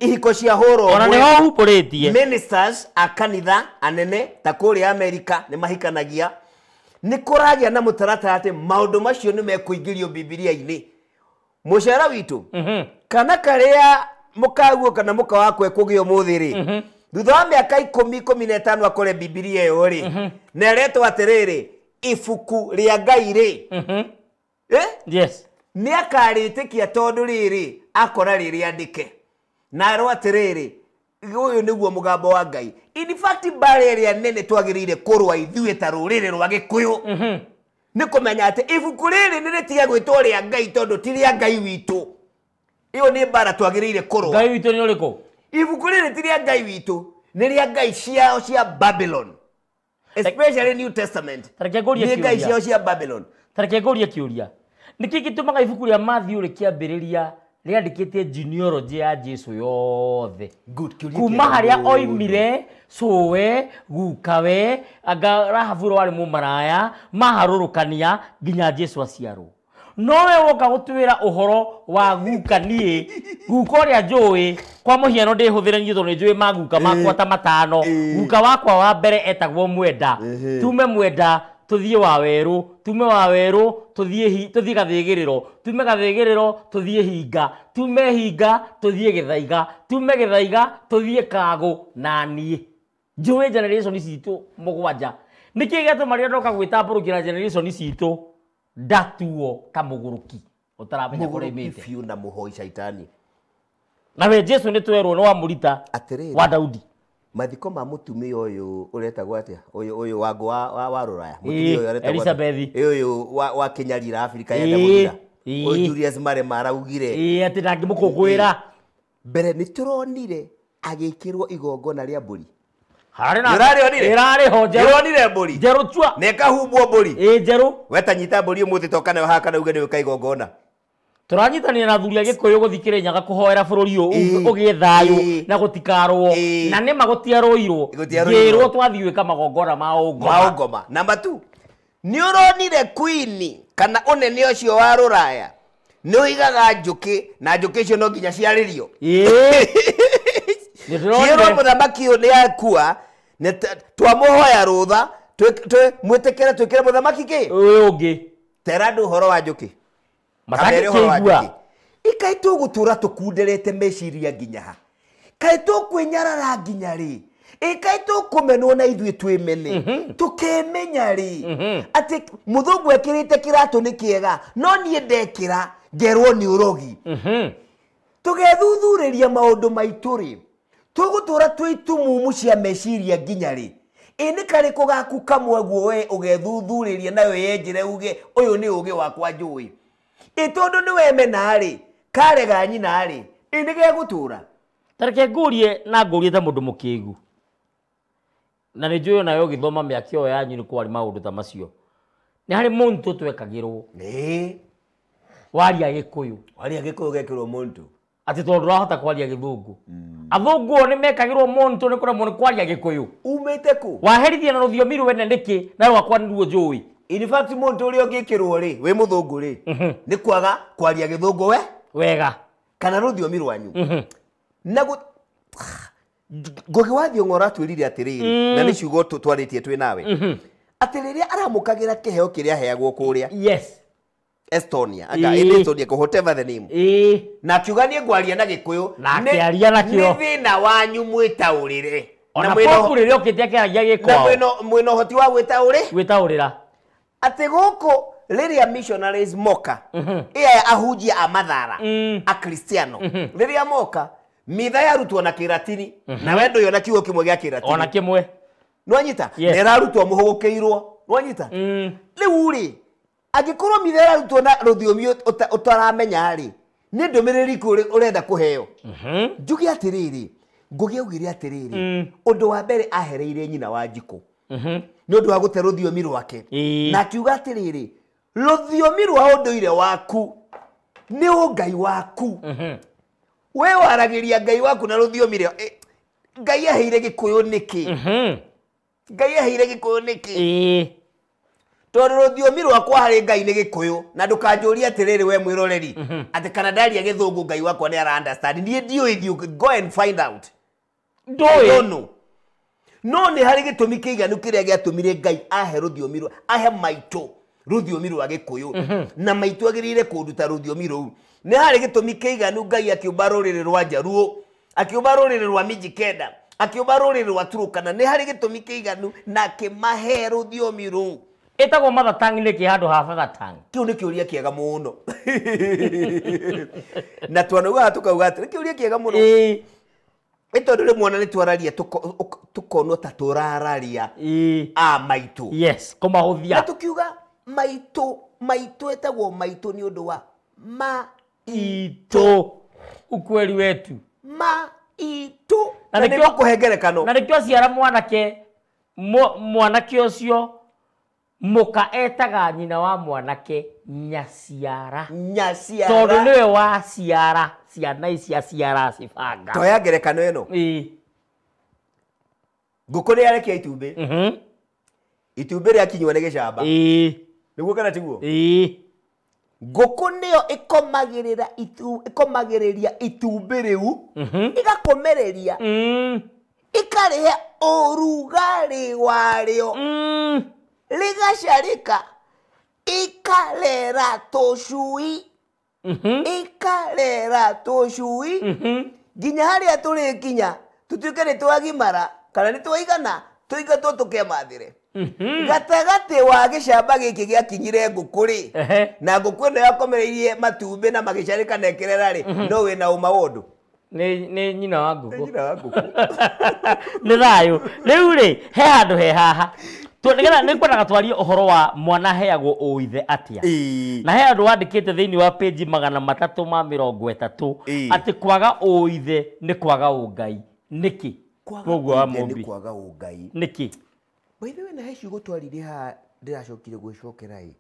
ihiko cia hũra ũmwe ona nĩho humbũrĩtie ministers a kanitha anene ta kũrĩa Amerika nĩ mahikanagia Nĩ kũragĩa na mũtaratara atĩ maũndũ macio nĩ mekũingĩrio Bibilia-inĩ. Mũcara witũ kana karĩa mũkaguo kana mũka wakwa ekũgĩa ũmũthĩ rĩ, thutha wa mĩaka 10 15 akore Bibilia ĩyo rĩ, na ĩretwo atĩrĩrĩ, ibuku rĩa Ngai rĩ, Yes. Nĩ akarĩtĩkia tondũ rĩrĩ akora rĩrĩandĩke na erwo atĩrĩrĩ, ũyũ nĩguo mũgambo wa Ngai. In fact, mbara ĩrĩa nene twagĩrĩire kũrũa ithuĩ ta rũrĩrĩ rwa Gĩkũyũ nĩ kũmenya atĩ ibuku rĩrĩ nĩ rĩtige gwĩtwo rĩa Ngai tondũ ti rĩa Ngai witũ. Ĩyo nĩ mbara twagĩrĩire kũrũa. Ngai witũ nĩ ũrĩkũ? Ibuku rĩrĩ ti rĩa Ngai witũ, nĩ rĩa Ngai ciao cia Babylon, especially New Testament. Tareke ngũrie Nĩ Ngai kĩũria. ciao cia Babylon. Tareke ngũrie kĩũria. Nĩkĩ gĩtũmaga ibuku rĩa Matthew rĩkĩambĩrĩria rĩandĩkĩte genealogy ya Jesu yothe? Good, kĩũria Kuma kĩega harĩa mũno. oimire, cũwe, gukawe, anga Rahabu ũrĩa warĩ mũmaraya, maharũrũkania nginya Jesu aciarwo. No we woka gũtwĩra ũhoro wa guka niĩ, guka ũrĩa njũĩ, kwa mũhiano ndĩhũthĩre niĩ tondũ nĩnjũĩ maguka makwa ta matano. Guka wakwa wa mbere etagwo Mwenda. Tume Mwenda tũthiĩ wa werũ, tume wa werũ tũthiĩ gathĩgĩrĩro, tume gathĩgĩrĩro tũthiĩ hinga, tume hinga tũthiĩ gĩthaiga, tume gĩthaiga tũthiĩ kagũ na niĩ. Njũĩ generation citũ mũgwanja. Nĩkĩ gĩatũma rĩrĩa ndoka gwĩtambũrũkia generation citũ ndatuo ta mũgũrũki ũtaramenya kũrĩa Mũgũrũki imĩte. biũ na mũhoi caitani. Na we Jesu nĩ twerwo nĩ wa mũrita Atĩrĩrĩ. wa Daudi. Mathiko ma mũtumia ũyũ ũretagwo atĩa? Ũyũ ũyũ wangu wa rũraya. Mũtumia ũyũ aretagwo atĩa? Elizabeth. Ĩ, ũyũ wa Kĩnyarira Afrika yenda gũthira. Ũyũ Julius Malema araugire. Atĩ ndangĩmũkũngũĩra. Mbere nĩ tũronire agĩkĩrwo igongona rĩa mbũri. Hararĩ na Nĩũrarĩonire? Ĩrarĩ ho njerũ. Nĩũronire mbũri? Njerũ chua. Na ĩkahumbwo mbũri. Ĩ njerũ. Weta nyita mbũri ũmũthĩ toka nayo haha kana uge nĩ ũka igongona. Tũranyitanĩra na athuri a Gĩkũyũ gũthiĩ Kĩrĩnyaga kũhoera bũrũri ũyũ ũgĩe thayũ na gũtikarũo. Na nĩma gũtiarũirwo. Gũtiarũirwo. Ngĩrwo twathiĩ gwĩka magongona ma ũngoma. Ma ũngoma. Namba 2. Nĩ ũronire queen kana ũnene ũcio wa rũraya nĩ ũigaga njũkĩ na njũkĩ icio no nginya ciarĩrio. Ciĩrwo mũthamaki ũyũ nĩ akua, twamũhoya rũtha, mwĩtĩkĩre twĩkĩre mũthamaki kĩ? Ũyũ ũngĩ. Tera andũ ũhoro wa njũkĩ. Matangĩkĩigua. Ikaĩ tũgũtũra tũkunderete meciria nginya ha? Kaĩ tũkwĩnyarara nginya rĩ? Ĩkaĩ tũkũmenwo na ithuĩ twĩmene? Tũkemenya rĩ? Atĩ mũthũngũ ekĩrĩte kĩratũ nĩ kĩega, no niĩ ndekĩra ngerwo nĩ ũrogi. Tũgethuthurĩria maũndũ maitũ rĩ? Tũgũtũra twĩ itumumu cia meciria nginya rĩ? Ĩ nĩ karĩkũ gaku kamwe guo we ũgethuthurĩria nayo yenjere uge ũyũ nĩ ũgĩ wakwa njũĩ. Ĩ tondũ nĩ wemena rĩ, karega nyina rĩ, ĩ nĩ gegũtũra. Tareke ngũrie na ngũrie ta mũndũ mũkĩgu. Na nĩ njũĩ onawe ũgĩthoma mĩaka ĩyo yanyu nĩ kwarĩ maũndũ ta macio. Nĩ harĩ mũntũ twekagĩrwo. Waria Gĩkũyũ. Waria Gĩkũyũ gekĩrwo mũntũ. Atĩ tondũ ndũrahota kwaria Gĩthũngũ. Athũngũ o nĩ mekagĩrwo mũntũ nĩ kũremwo nĩ kwaria Gĩkũyũ. Umĩte kũ? Waherithia na rũthiomi rwene nĩkĩ na rwakwa nĩruo njũĩ. In fact mũntũ ũrĩa ũngĩkĩrwo rĩ, wĩ mũthũngũ rĩ, nĩ kwaga kwaria Gĩthũngũ we wega kana rũthiomi rwanyu. Na Ngũgĩ wa Thiong'o aratwĩrire atĩrĩrĩ, na nĩ ciugo twarĩtie twĩ nawe. Atĩ rĩrĩa aramũkagĩra kĩheo kĩrĩa aheagwo kũrĩa. Yes. Estonia, anga ĩ Estonia, whatever the name. Na akiuga niĩ ngwaria na Gĩkũyũ. Na akĩaria nakĩo. Nĩ thĩna wanyu mwĩtaũrĩre. Ona popu rĩrĩa okĩte akĩaragia gĩkwao. Na mwĩna ũhoti wa gwĩtaũrĩ? Gwĩtaũrĩra. Atĩ gũkũ rĩrĩa missionaries moka, aya ahunjia a mathara, a Kristiano, rĩrĩa moka, mitha yarutwo na Kĩratini, na we ndũĩ ona kiugo kĩmwe gĩa Kĩratini. Ona kĩmwe. Nĩwanyita? Na ĩrarutwo mũhũgũkĩirwo. Nĩwanyita? Rĩu rĩ, angĩkorwo mitha ĩrarutwo na rũthiomi ũtaramenya rĩ, nĩ ndũmĩrĩri kũ ũrenda kũheo? Njuge atĩrĩrĩ, Ngũgĩ augire atĩrĩrĩ, ũndũ wa mbere ahereire nyina wa Njikũ. Nĩ ũndũ wa gũte rũthiomi rwake. Na akiuga atĩrĩrĩ, rũthiomi rwa ũndũire waku nĩ ũngai waku. We waragĩria Ngai waku na rũthiomi rwa Ngai aheire Gĩkũyũ nĩkĩ? Ngai aheire Gĩkũyũ nĩkĩ? Tondũ rũthiomi rwakwa harĩ Ngai nĩ Gĩkũyũ, na ndũkanjũrie atĩrĩrĩ we mwĩroreri, atĩ kana ndaria Gĩthũngũ Ngai wakwa nĩ ara understand. Niĩ ndiũĩ, go and find out. Ndũĩ. I don't know. No nĩ harĩ gĩtũmi kĩiganu kĩrĩa gĩatũmire Ngai ahe rũthiomi rwa ahe maitũ rũthiomi rwa Gĩkũyũ na maitũ agĩrĩire kũnduta rũthiomi rũu. Nĩ harĩ gĩtũmi kĩiganu Ngai akĩũmba rũrĩrĩ rwa Njaruo, akĩũmba rũrĩrĩ rwa Mijikenda, akĩũmba rũrĩrĩ rwa Turukana. Nĩ harĩ gĩtũmi kĩiganu na akĩmahe rũthiomi rũu. Ĩtagwo mother tongue nĩkĩ handũ ha father tongue? Kĩu nĩ kĩũria kĩega mũno. Na twanaugaga tũkauga atĩ nĩ kĩũria kĩega mũno. Nĩ tondũ rĩmwe ona nĩ twararia tũkonwo ta tũrararia a maitũ. Yes, kũmahũthia. Na tũkiuga maitũ, maitũ etagwo maitũ nĩ ũndũ wa ma itũ, ukweli wetu. Ma itũ. Na nĩkĩo ngũkũhe ngerekano. Na nĩkĩo ciara mwanake, mwanake ũcio mũka etaga nyina wa mwanake nyaciara. Nyaciara. Tondũ nĩwe waciara ciana ici aciara acibanga. Toya ngerekano ĩno. Ngũkũ nĩ yarekia itumbĩ. Itumbĩ rĩakinywo nĩ gĩcamba. Nĩguo kana tiguo? Ngũkũ nĩyo ĩkomagĩrĩra ĩkomagĩrĩria itumbĩ rĩu, ĩgakomereria, ĩkarĩhe ũrugarĩ warĩo, rĩgacarĩka, ĩkarera tũcui, ĩkarera tũcui, nginya harĩa tũrĩkinya tũtuĩke nĩ twagimara kana nĩ twaigana tũingatwo tũkemathĩre. Gatagatĩ wa gĩcamba gĩkĩ gĩakinyire ngũkũ rĩ, na ngũkũ ĩno yakomereirie matumbĩ na magĩcarĩka na ĩkĩrera rĩ, no wĩna ũma wa ũndũ. Nĩ nyina wa ngũkũ. Nĩ nyina wa ngũkũ. Nĩ thayũ. Rĩu rĩ, he handũ he haha. Nĩgetha nĩ ngwendaga twarie ũhoro wa mwana aheagwo ũithe atĩa. Na he handũ wandĩkĩte thĩinĩ wa page 330 atĩ kwaga ũithe nĩ kwaga ũngai. Nĩkĩ? Kwaga ũithe nĩ kwaga ũngai. Nĩkĩ? By the way, na he ciugo twaririe haha ndĩracokire gwĩcokera ĩ.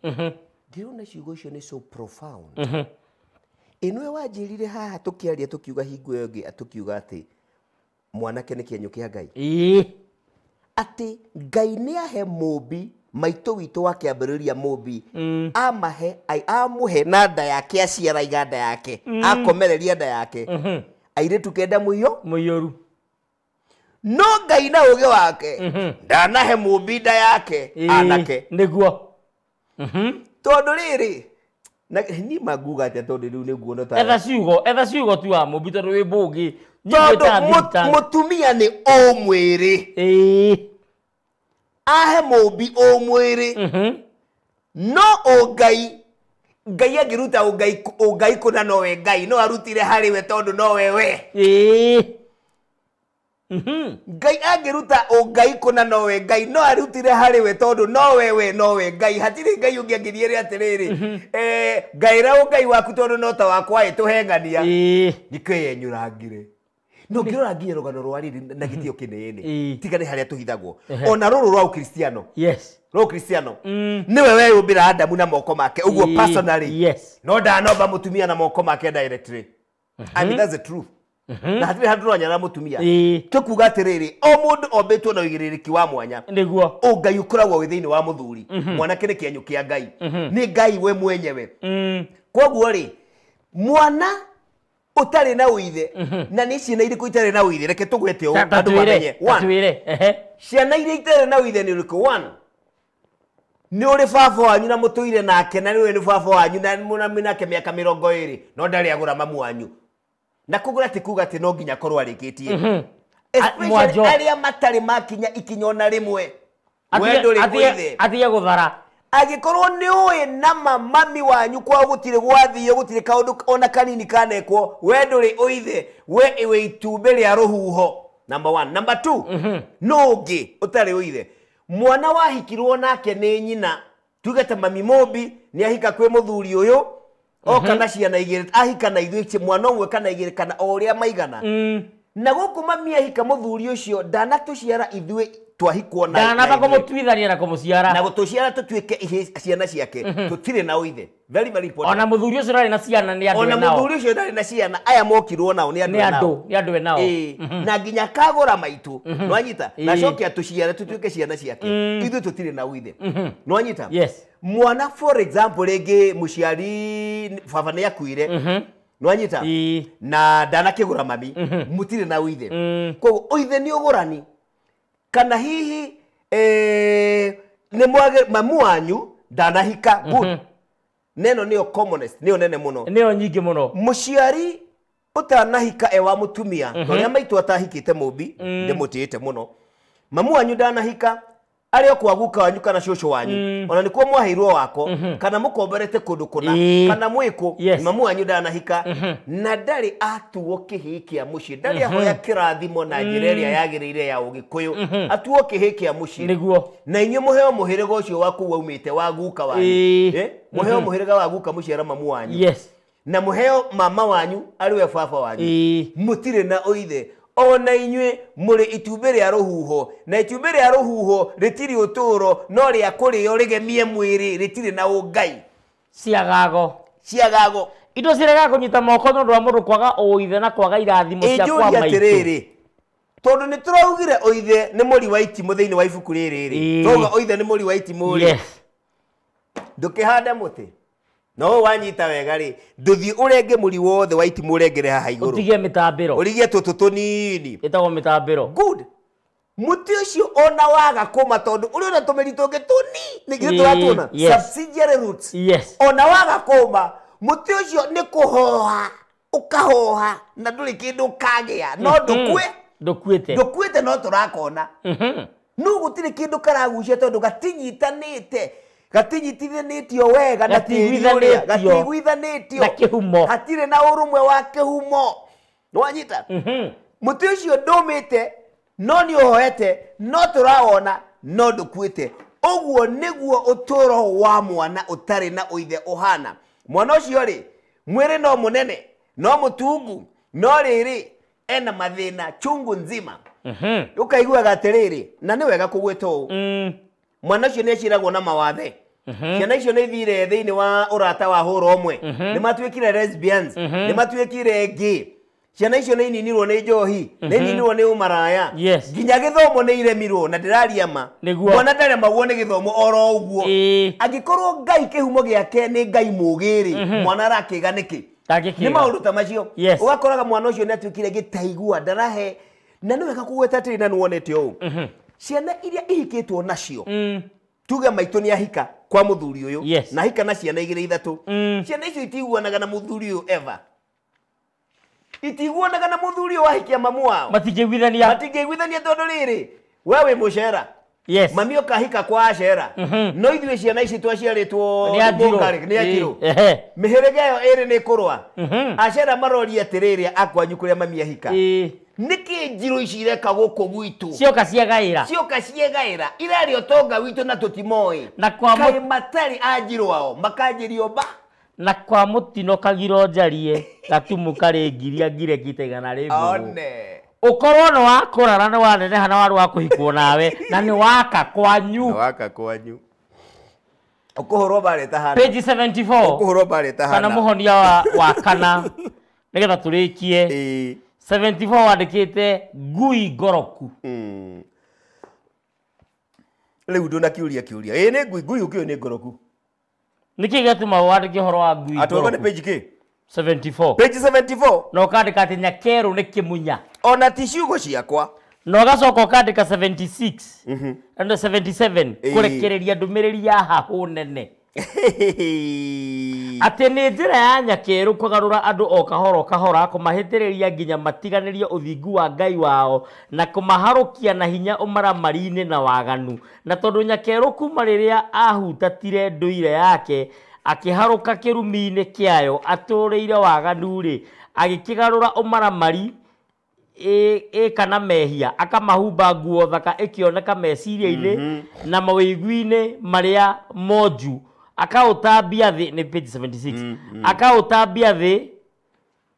Ndĩrona ciugo icio nĩ so profound. Ĩno wanjĩrire haha tũkĩaria tũkiuga hingo ĩyo ĩngĩ tũkiuga atĩ mwanake nĩ kĩenyũ kĩa Ngai. Atĩ Ngai nĩ ahe mũmbi maitũ witũ wa kĩambĩrĩria mũmbi amahe amũhe na nda yake aciara iga nda yake akomereria nda yake airĩtu kenda mũiyũru. No Ngai na ũũgĩ wake ndanahe mũmbi nda yake anake. Nĩguo. Tondũ rĩrĩ na niĩ manguga atĩa tondũ rĩu nĩnguona ta etha ciugo tu wa mũmbi tondũ wĩ mbũgĩ. Tondũ mũtumia nĩ ũmwĩrĩ. Ahe mũmbi ũmwĩrĩ. No ũngai Ngai angĩruta ũngai kũna nowe Ngai no arutire harĩ we tondũ nowe we. Ngai angĩruta ũngai kũna nowe Ngai no arutire harĩ we tondũ nowe we nowe Ngai. Hatirĩ Ngai ũngĩ angĩthiĩre atĩrĩrĩ, ngaĩra ũngai waku tondũ no ta wakwa ĩ tũhengania. Nĩkĩo yenyũrangire. No ngĩrora nginya rũgano rwa rĩrĩ na gĩtĩo kĩnene tiga nĩ harĩa tũhithagwo. Ona rũrũ rwa Ũkristiano. Yes. Rwa Ũkristiano. Nĩwe weyũmbĩra Adamu na moko make ũguo personally. Yes. No ndanomba mũtumia na moko make directly. I mean that's the truth. Na hatirĩ handũ tũranyara mũtumia. Tũkuga atĩrĩrĩ, o mũndũ ombĩtwo na ũigĩrĩrĩki wa mwanya. Nĩguo. Ũngai ũkoragwo wĩ thĩinĩ wa mũthuri. Mwanake nĩ kĩenyũ kĩa Ngai. Nĩ Ngai we mwenyewe. Kwoguo rĩ, mwana ũtarĩ na ũithe, na nĩ ciana irĩkũ itarĩ na ũithe? Reke tũgwete ũũ andũ mamenye. Ciana iria itarĩ na ũithe nĩ ũrĩkũ? One, nĩ ũrĩ baba wanyu na mũtũire nake na nĩwe nĩ baba wanyu na mwĩ nake mĩaka 20 no ndarĩ agũra mamu wanyu. Na kũgũra ti kuga atĩ no nginya akorwo arĩkĩtie. Especially arĩa matarĩ makinya ikinya ona rĩmwe. We ndũrĩ ũithe. Atige gũthara. Angĩkorwo nĩ ũĩ na mami wanyu kwao gũtirĩ gwathio gũtirĩ kaũndũ ona kanini kanekwo, we ndũrĩ ũithe, we wĩ itumbĩ rĩa rũhuho. Number 1. Number 2, no ũngĩ ũtarĩ ũithe. Mwana wahikirwo nake nĩ nyina, tuge ta mami mũmbi nĩ ahika kwĩ mũthuri ũyũ, oka na ciana igĩrĩ, ahika na ithuĩ mwana ũmwe kana igĩrĩ kana o ũrĩa maigana. Na gũkũ mami ahika mũthuri ũcio ndanatũciara ithuĩ twahikwo na ndanamba kũmũtuithania na kũmũciara na gũtũciara tũtuĩke ciana ciake tũtirĩ na ũithe. Very very important. Ona mũthuri ũcio ndarĩ na ciana nĩ andũ ona mũthuri ũcio ndarĩ na ciana aya mokirwo nao nĩ andũ nao nĩ andũ nao na nginya kagũra maitũ nwanyita na coke atũciare tũtuĩke ciana ciake ithuĩ tũtirĩ na ũithe nwanyita. Yes. Mwana for example rĩngĩ mũciari baba nĩ akuire nwanyita na ndanakĩgũra mami mũtirĩ na ũithe. Koguo ũithe nĩ ũgũrani. Kana hihi nĩ mwage mamu wanyu ndanahika. Good. Neno nĩyo commonest, nĩyo nene mũno. Nĩyo nyingĩ mũno. Mũciari ũtanahika e wa mũtumia, ũrĩa maitũ atahikĩte mũmbi, ndĩmũtĩĩte mũno. Mamu wanyu ndanahika, arĩ o kwa guka wanyu kana cũcũ wanyu, ona nĩkuo mwaheirwo wako, kana mũkomborete kũndũ kũna, kana mwĩkũ, mamu wanyu ndanahika, na ndarĩ atuo kĩhĩĩ kĩa mũciĩ, ndarĩ ahoya kĩrathimo na njĩra ĩrĩa yagĩrĩire ya ũgĩkũyũ, atuo kĩhĩĩ kĩa mũciĩ. Nĩguo. Na inyuĩ mũheo mũhĩrĩga ũcio wa kũu waumĩte wa guka wanyu. Mũheo mũhĩrĩga wa guka mũciara mamu wanyu. Na mũheo mama wanyu arĩ we baba wanyu. Mũtirĩ na ũithe. Ona inyuĩ mũrĩ itumbĩ rĩa rũhuho, na itumbĩ rĩa rũhuho rĩtirĩ ũtũũro, no rĩa kũrĩo rĩgemie mwĩrĩ, rĩtirĩ na ũngai. Ciagago. Ciagago. Indo ciregaga kũnyita moko nĩ ũndũ wa mũndũ kwaga ũithe na kwaga irathimo cia kwa Ĩnjũria maitũ. atĩrĩrĩ, tondũ nĩ tũraugire ũithe nĩ mũri wa itimũ thĩinĩ wa ibuku rĩrĩ rĩ. Twauga ũithe nĩ mũri wa itimũ rĩ. Ndũkĩhande mũtĩ. No wanyita wega rĩ, ndũthiĩ ũrenge mũri wothe wa itimũ ũrengere haha igũrũ. Ũtigie mĩtambĩro. Ũrigie tũtũ tũnini. Ĩtagwo mĩtambĩro. Good. Mũtĩ ũcio ona waga kũma tondũ ũrĩ ona tũmĩri tũngĩ tũnini, nĩkĩo tũratuona. Subsidiary roots. Ona waga kũma, mũtĩ ũcio nĩ kũhoha, ũkahoha na ndũrĩ kĩndũ ũkagĩa, no ndũkue. Ndũkuĩte. Ndũkuĩte no tũrakona. No gũtirĩ kĩndũ karagucia tondũ gatinyitanĩte. Gatinyitithanĩtio wega na tĩri ũrĩa, gatiiguithanĩtio na kĩhumo, hatirĩ na ũrũmwe wa kĩhumo. Nĩwanyita? Mũtĩ ũcio ndũmĩte, no nĩ ũhoete, no tũrawona, no ndũkuĩte. Ũguo nĩguo ũtũũro wa mwana ũtarĩ na ũithe ũhana. Mwana ũcio rĩ, mwĩrĩ no mũnene, no mũtungu, no rĩrĩ ena mathĩna chungu nzima. Ũkaiguaga atĩrĩrĩ, na nĩ wega kũgwĩta ũũ. Mwana ũcio nĩ aciragwo na mawathe. Ciana icio nĩ ithire thĩinĩ wa ũrata wa hũra ũmwe. Nĩ matuĩkire lesbians, nĩ matuĩkire gay. Ciana icio nĩ ininirwo nĩ njohi, nĩ ininirwo nĩ ũmaraya. Nginya gĩthomo nĩ iremirwo, na ndĩraria ma. Mwana ndaremagwo nĩ gĩthomo oro ũguo. Angĩkorwo Ngai kĩhumo gĩake nĩ Ngai mũũgĩ rĩ, mwana arakĩga nĩkĩ? Nĩ maũndũ ta macio. Ũgakoraga mwana ũcio nĩ atuĩkire gĩtaigua, ndarahe. Na nĩ wega kũgweta atĩrĩ, na nĩwonete ũũ. Ciana iria ihikĩtwo nacio, tuge maitũ nĩ ahika kwa mũthuri ũyũ, na ahika na ciana igĩrĩ ithatũ. Ciana icio itiguanaga na mũthuri ũyũ ever. Itiguanaga na mũthuri ũyũ wahikia mamu wao. Matingĩiguithania. Matingĩiguithania tondũ rĩrĩ, we wĩ mũcera. Mami ũkahika kwa acera. No ithuĩ ciana ici twaciarĩtwo nĩ anjirũ. Nĩ anjirũ. Mĩhĩrĩga ĩyo ĩrĩ nĩ ĩkũrũa. Acera maroria atĩrĩrĩ, akwanyu kũrĩa mami ahika. Nĩkĩ njirũ ici ireka gũkũ gwitũ? Cioka ciegaĩra. Cioka ciegaĩra. Irarĩa ũtonga witũ na tũtimoĩ. Na kwa kaĩ matarĩ anjirũ ao, makanjĩrio mba. Na kwa mũtino kagiro njarie, gatumu karĩ ngiria ngire ngita igana rĩ mbũgũ. Ũkorwo nĩ wakũra na nĩ waneneha na warĩ wa kũhikwo nawe, na nĩ waka kwanyu. Nĩ waka kwanyu. Ũkũhũrwo mbarĩ ta hana. Page 74. Ũkũhũrwo mbarĩ ta hana. Kana mũhonia wa kana. Nĩgetha tũrĩkie. 74 wandĩkĩte ngui ngoroku. Rĩu ndũnakiũria kĩũria. Ĩĩ nĩ ngui, ngui ũkĩũĩ nĩ ngoroku. Nĩkĩ gĩatũma wandĩke ũhoro wa ngui ngoroku? Atĩ nĩ page kĩ? 74. Page 74. Na ũkandĩka atĩ nyakerũ nĩ kĩmunya. Ona ti ciugo ciakwa. Na ũgacoka ũkandĩka 76. Na 77 kũrekereria ndũmĩrĩri ya hahũ nene. Atĩ nĩ njĩra ya nyakerũ kũgarũra andũ o kahora kahora, kũmahĩtĩrĩria nginya matiganĩrie ũthingu wa Ngai wao, na kũmaharũkia na hinya ũmaramari-inĩ na waganu. Na tondũ nyakerũ kuma rĩrĩa ahutatire ndũire yake, akĩharũka kĩrumi-inĩ kĩayo atũrĩire waganu-rĩ, agĩkĩgarũra ũmaramari ĩka na mehia, akamahumba nguo thaka ĩkĩoneka meciria-inĩ na mawĩigwi-inĩ marĩa monju. Akaũtambia thĩ, nĩ page 76. Akaũtambia thĩ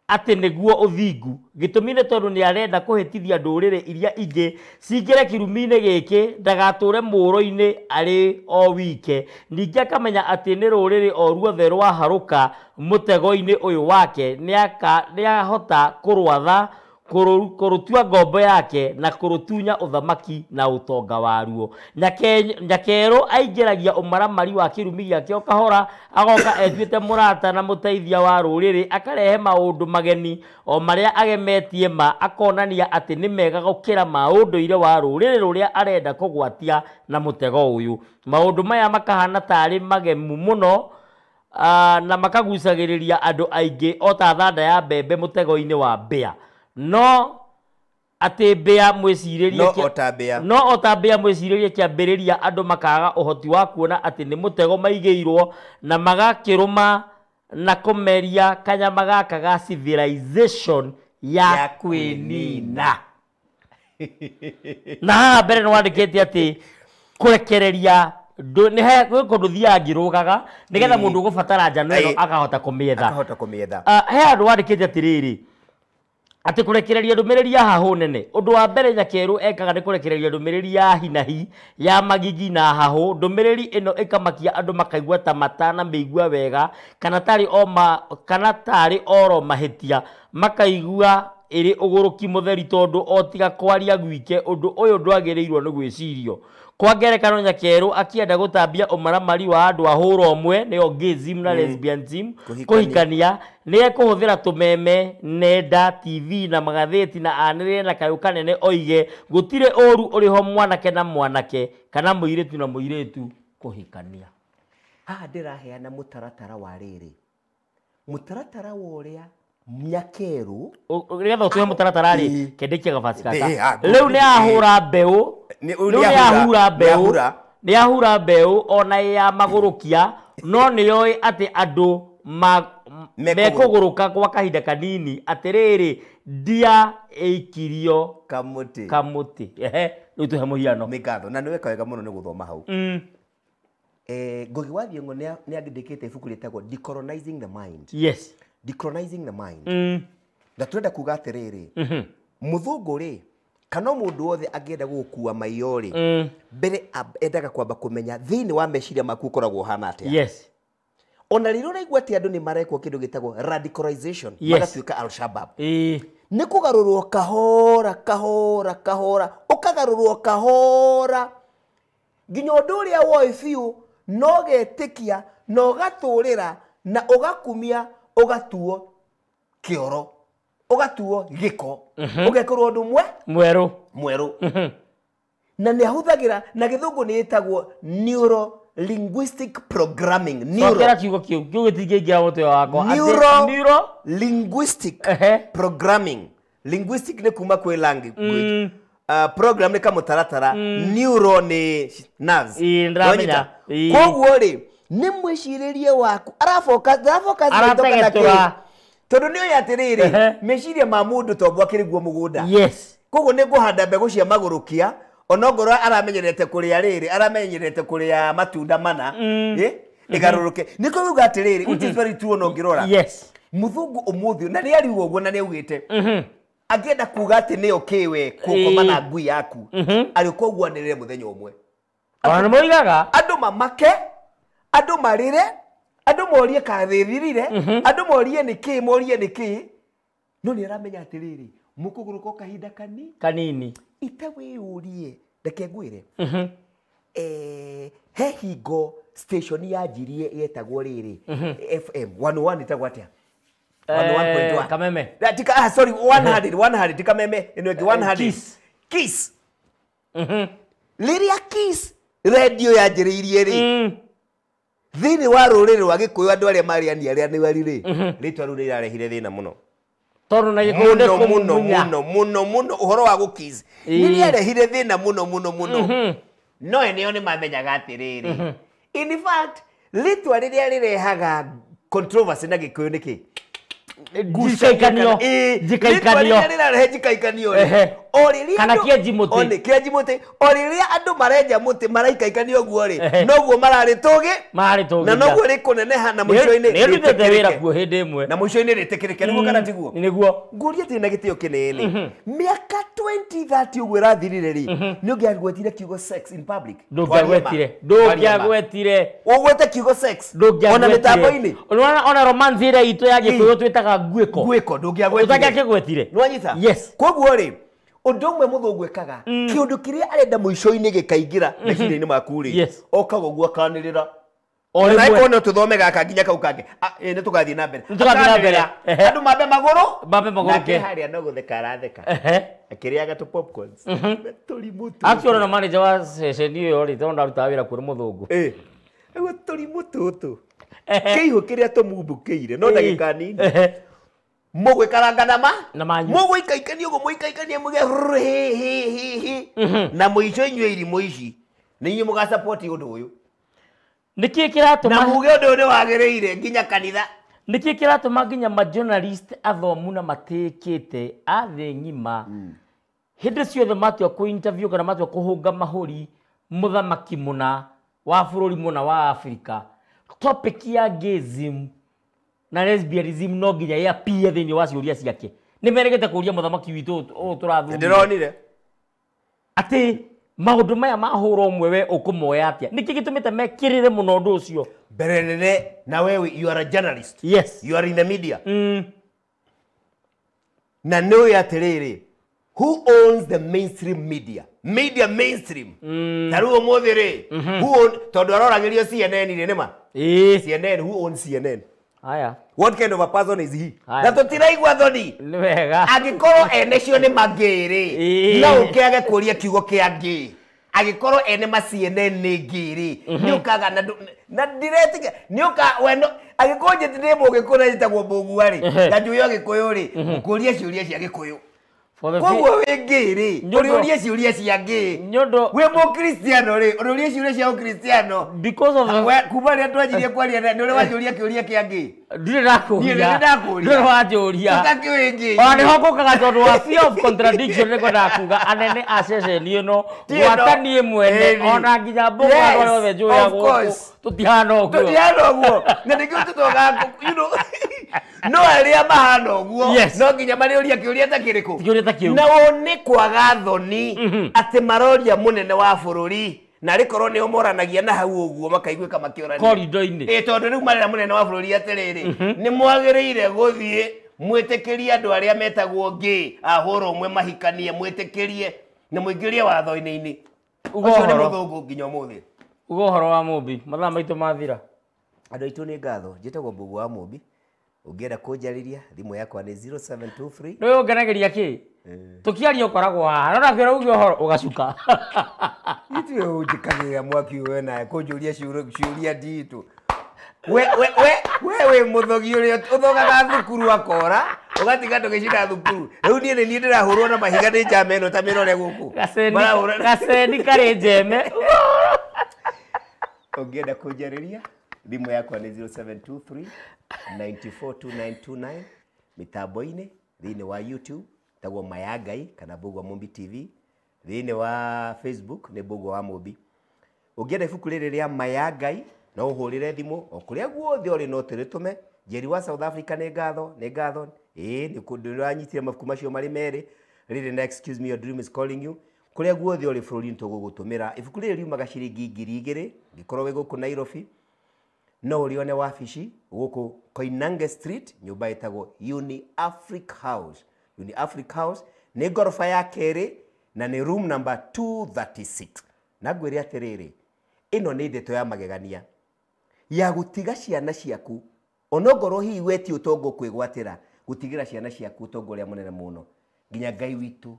atĩ nĩguo ũthingu. Gĩtũmi nĩ tondũ nĩ arenda kũhĩtithia ndũrĩrĩ iria ingĩ cingĩre kĩrumi-inĩ gĩkĩ, ndagatũre mũũro-inĩ arĩ o wike. Ningĩ akamenya atĩ nĩ rũrĩrĩ o ruothe rwaharũka mũtego-inĩ ũyũ wake, nĩahota kũrwatha, Kũrũtua ngombo yake na kũrũtunya ũthamaki na ũtonga waruo. Nyakerũ aingĩragia ũmaramari wa kĩrumi gĩake o kahora, agoka etuĩte mũrata na mũteithia wa rũrĩrĩ, akarehe maũndũ mageni o marĩa agemetie ma, akonania atĩ nĩ mega gũkĩra ma ũndũire wa rũrĩrĩ rũrĩa arenda kũgwatia na mũtego ũyũ. Maũndũ maya makahana tarĩ magemu mũno na makagucagĩrĩria andũ aingĩ o ta thanda ya mbembe mũtego-inĩ wa mbĩa. No atĩ mbĩa mwĩcirĩrie no o ta mbĩa mwĩcirĩrie kĩambĩrĩria andũ makaga ũhoti wa kuona atĩ nĩ mũtego maigĩirwo na magakĩrũma na kũmeria kanyama gaka ga civilization ya kwĩnina. Na haha mbere nĩ wandĩkĩte atĩ kũrekereria nĩ gwĩ kũndũ thiaga ngĩrũgaga nĩgetha mũndũ ũgũbatara njano ĩno akahota kũmĩetha. He handũ wandĩkĩte atĩrĩrĩ atĩ kũrekereria ndũmĩrĩri ya hahũ nene. Ũndũ wa mbere Nyakerũ ekaga nĩ kũrekereria ndũmĩrĩri ya hinahi ya magigi na hahũ. Ndũmĩrĩri ĩno ĩkamakia andũ makaigua ta matanamĩigua wega kana tarĩ oro mahĩtia, makaigua ĩrĩ ũgũrũki mũtheri tondũ o tiga kwaria gwike ũndũ ũyũ ndwagĩrĩirwo nĩ gwĩcirio. Kwa ngerekano Nyakerũ akĩenda gũtambia ũmaramari wa andũ a hũra ũmwe nĩo gayism na lesbianism kũhikania, nĩ ekũhũthĩra tũmeme, nenda, TV na magathĩti na anĩrĩre na kayũ kanene oige gũtirĩ ũru ũrĩho mwanake na mwanake kana mũirĩtu na mũirĩtu kũhikania. Haha ndĩraheana mũtaratara wa rĩrĩ, mũtaratara wa ũrĩa Nyakerũ nĩgetha ũtũhe mũtaratara rĩ kĩndĩkia gabaci gaka rĩu nĩ ahũra mbeũ, nĩ ahura mbeũ ona ya magũrũkia, no nĩ yoĩ atĩ andũ mekũgũrũka kwa kahinda kanini. Atĩrĩrĩ ndia ĩikirio kamũtĩ. Ehe, rĩu tũhe mũhiano. Nĩ ngatho na nĩ weka wega mũno nĩ gũthoma hau. Ngũgĩ wa Thiong'o nĩ andĩkĩte ibuku rĩtagwo Decolonizing the Mind. Yes. Decolonizing the Mind. Na turenda kuga atĩrĩrĩ, mũthũngũ rĩ kana mũndũ wothe angĩenda gũgũkua maiyo rĩ, mbere endaga kwamba kũmenya thĩinĩ wa meciria maku ũkoragwo ũhana atĩa. Yes. Ona rĩrĩa ũraigua atĩ andũ nĩ marekwo kĩndũ gĩtagwo radicalization, magatuĩka Al-Shabaab, nĩ kũgarũrwo kahora kahora kahora, ũkagarũrwo kahora nginya ũndũ ũrĩa woĩ biũ no ũgetĩkia na ũgatũrĩra na ũgakumia, ũgatuo kĩoro, ũgatuo gĩko, ũgekorwo ũndũ mwerũ mwerũ. Na nĩ ahũthagĩra na gĩthũngũ nĩ ĩtagwo neuro linguistic programming. Neuro kiugo kĩu kĩu gĩtingĩingĩra mũtwe wakwa. Neuro linguistic programming. Linguistic nĩ kuma kwĩ language, program nĩ kamũtaratara, neuro nĩ nerves. Koguo rĩ nĩ mwĩcirĩrie waku arafoka tondũ nĩ oĩ atĩrĩrĩ meciria ma mũndũ to akĩrĩ guo mũgũnda. Yes. Koguo nĩ ngũhanda mbegũ cia magũrũkia onongorwo aramenyerete kũrĩa rĩrĩ, aramenyerete kũrĩa matunda mana, ĩgarũrũke. Nĩ kuuga atĩrĩrĩ which is very true ona ũngĩrora. Yes. Mũthũngũ ũmũthĩ na nĩ ariuga ũguo na nĩ augĩte angĩenda kuuga atĩ nĩ okay we kũkoma na ngui yaku, arĩũka ũguo anĩrĩre mũthenya ũmwe. Ona nĩ moigaga andũ mamake, andũ marĩre, andũ morie kathĩthirire, andũ morie nĩkĩ, morie nĩkĩ, no nĩ aramenya atĩrĩrĩ mũkũgũrũka o kahinda kanini. Ite wĩyũrie, reke ngwĩre, he hingo station yanjirie yetagwo rĩrĩ FM 101 ĩtagwo atĩa? 101.1 Kameme. Sorry, 100 100 ti Kameme ĩno ĩngĩ 100 Kiss. Kiss. Rĩrĩa Kiss radio yanjĩrĩirie rĩ, thĩinĩ wa rũrĩrĩ rwa Gĩkũyũ andũ arĩa marĩ ani arĩa nĩ rĩ, rĩtwa rĩu rĩrarehire thĩna mũno tondũ na Gĩkũyũ nĩ mũno mũno mũno mũno ũhoro wa gũkiss nĩ rĩarehire thĩna mũno mũno mũno. No eneo nĩ mamenyaga atĩrĩrĩ, in fact rĩtwa rĩrĩa rĩrehaga controversy na Gĩkũyũ nĩ kĩ? Njikaikanio. Njikaikanio. Rĩrarehe njikaikanio rĩ, o rĩrĩa kana kĩenji mũtĩ, kĩenji mũtĩ, o rĩrĩa andũ marenja mũtĩ maraikaikania ũguo rĩ, noguo mararĩ tũgĩ, na noguo rĩkũneneha na mũico-inĩ nĩrutĩte wĩra kuo hĩndĩ ĩmwe, na mũico-inĩ rĩtĩkĩrĩke. Nĩguo kana tiguo? Nĩguo. Ngũrie atĩ na gĩtĩo kĩnene, mĩaka 2030 ũguo ĩrathirire rĩ, nĩ ũngĩagwetire kiugo sex in public? Ndũngĩagwetire. Ndũngĩagwetire. Ũgwete kiugo sex ona mĩtambo-inĩ. Ona romance ĩrĩa itũ ya Gĩkũyũ twĩtaga nguĩko. Nguĩko ndũngĩagwetire. Ũtangĩakĩgwetire. Nĩwanyita? Yes. Koguo rĩ, ũndũ ũmwe mũthũngũ ekaga, kĩũndũ kĩrĩa arenda mũico-inĩ gĩkaingĩra meciria-inĩ maku rĩ, okaga ũguo akanĩrĩra. Na ĩkorwo no tũthome gaka nginya kau kangĩ. Nĩ tũgathiĩ na mbere. Nĩ tũgathiĩ na mbere. Andũ mambe magũrũ. Mambe magũrũ. Nake harĩa no gũtheka aratheka. Akĩrĩaga tũ popcorns. Tũrimũ tũtũ. Actually ona manager wa ceceni ĩyo rĩ, tondũ ndarutaga wĩra kũrĩ mũthũngũ. Rĩu tũrimũ tũtũ. Kĩihũ kĩrĩa tũmumbũkĩire no ndagĩka nini. Mũgwĩkaranga na ma? Na manyu. Mũgũikaikania ũguo mũikaikanie mũge hi hi hi hi. Na mũico inyuĩ irimũ ici nĩ inyuĩ mũgasupport ũndũ ũyũ. Nĩkĩ kĩratũma na muge ũndũ ũyũ nĩwagĩrĩire nginya kanitha? Nĩkĩ kĩratũma nginya ma journalist athomu na matĩkĩte a thĩ ng'ima hĩndĩ ciothe matua kũ interview kana matua kũhũnga mahũri mũthamaki mũna wa bũrũri mũna wa Afrika, topic ya gayism na lesbianism no nginya ĩapie thĩinĩ wa ciũria ciake. Nĩ meregete kũria mũthamaki witũ ũyũ tũrathurire. Ndĩronire atĩ maũndũ maya mahũra ũmwe we ũkũmoya atĩa? Nĩkĩ gĩtũmĩte mekĩrĩre mũno ũndũ ũcio? Mbere nene na wewe you are a journalist. Yes. You are in the media. Na nĩũĩ atĩrĩrĩ, who owns the mainstream media? Media mainstream. Ta rĩu ũmũthĩ rĩ, who own, tondũ aroragĩrio CNN rĩ, nĩma? CNN, who owns CNN? Haya. What kind of a person is he? Haya. Na tũtiraigua thoni. Nĩ wega. Angĩkorwo ene cio nĩ mangĩ rĩ, no ũkĩage kũria kiugo kĩa ngĩ. Angĩkorwo ene ma CNN nĩ ngĩ rĩ, nĩ ũkaga na ndiretĩkia, nĩ ũka we no, angĩkorwo njĩti ndĩ mũgĩkũyũ na njĩtagwo Mbũgua rĩ, na njũĩ o Gĩkũyũ rĩ, ngũkũria ciũria cia Gĩkũyũ. Koguo wĩ ngĩ rĩ, ũrĩũrie ciũria cia ngĩ. Wĩ mũkristiano rĩ, ũrĩũrie ciũria cia ũkristiano. Because of we, kuma rĩrĩa twanjirie kwaria na nĩ ũrĩ wanjũria kĩũria kĩa ngĩ. Ndirĩ ndakũria. Niĩ nĩ ndakũria. Ndũrĩ wanjũria. Ũtakĩũĩ ngĩ. Ona nĩho ngũkaga tondũ wa fear of contradiction nĩ ngwendaga kuga anene a ceceni ĩno, gwata niĩ mwene, ona nginya Mbũgua andũ arĩa othe njũĩ a gũkũ, tũtihana ũguo. Tũtihana ũguo. Na nĩkĩo tũtogaga, you know, no arĩa mahana ũguo, no nginya marĩũria kĩũria ta kĩrĩkũ? Kĩũria ta kĩu. Na o nĩ kwaga thoni atĩ maroria mũnene wa bũrũri na rĩkorwo nĩo moranagia na hau ũguo makaiguĩka makĩorania corridor-inĩ. Tondũ rĩu marera mũnene wa bũrũri atĩrĩrĩ, nĩ mwagĩrĩire gũthiĩ mwĩtĩkĩrie andũ arĩa metagwo ngĩ ahũra ũmwe mahikanie, mwĩtĩkĩrie na mũingĩrie watho-inĩ. Ũcio nĩ mũthũngũ nginya ũmũthĩ. Uga ũhoro wa Mũmbi, mathaa maitũ mathira. Andũ aitũ nĩ ngatho, njĩtagwo Mbũgua wa Mũmbi. Ũngĩenda kũnjarĩria thimũ yakwa nĩ 0723. Nĩ ũngenageria kĩ? Tũkĩaria ũkoragwo haha, no ndakwĩra uge ũhoro ũgacuka. Ithuĩ ũnjĩkagĩrĩra mwaki ũyũ nawe kũnjũria ciũria nditũ. We wĩ mũthogi ũrĩa ũthogaga thukuru akora, ũgatiga tũgĩcina thukuru. Rĩu niĩ nĩ niĩ ndĩrahũrwo na mahiga nĩ njama ĩno ta mĩrore gũkũ. Gaceni karĩ njeme. Ũngĩenda kũnjarĩria thimũ yakwa nĩ 0723 942929 mĩtambo-inĩ thĩinĩ wa YouTube tagwo Maya Ngai kana Mbũgua Mũmbi TV, thĩinĩ wa Facebook nĩ Mbũgua wa Mũmbi. Ũngĩenda ibuku rĩrĩ rĩa Maya Ngai no ũhũrĩre thimũ o kũrĩa guothe ũrĩ no tũrĩtũme. Njeri wa South Africa nĩ ngatho, nĩ ngatho. Nĩ ndĩranyitire mabuku macio marĩ merĩ, rĩrĩ na Excuse Me Your Dream Is Calling You. Kũrĩa guothe ũrĩ bũrũri-inĩ tũgũgũtũmĩra. Ibuku rĩrĩ riumaga ciringi 2000, ngĩkorwo wĩ gũkũ Nairobi no ũrĩone wabici gũkũ Koinange Street, nyũmba ĩtagwo Uni Africa House. Uni Africa House nĩ ngoroba ya kerĩ na nĩ room number 236. Na ngwĩre atĩrĩrĩ, ĩno nĩ ndeto ya magegania ya gũtiga ciana ciaku, onongorwo hihi wetie ũtongo kwĩgwatĩra, gũtigĩra ciana ciaku ũtongo ũrĩa mũnene mũno nginya Ngai witũ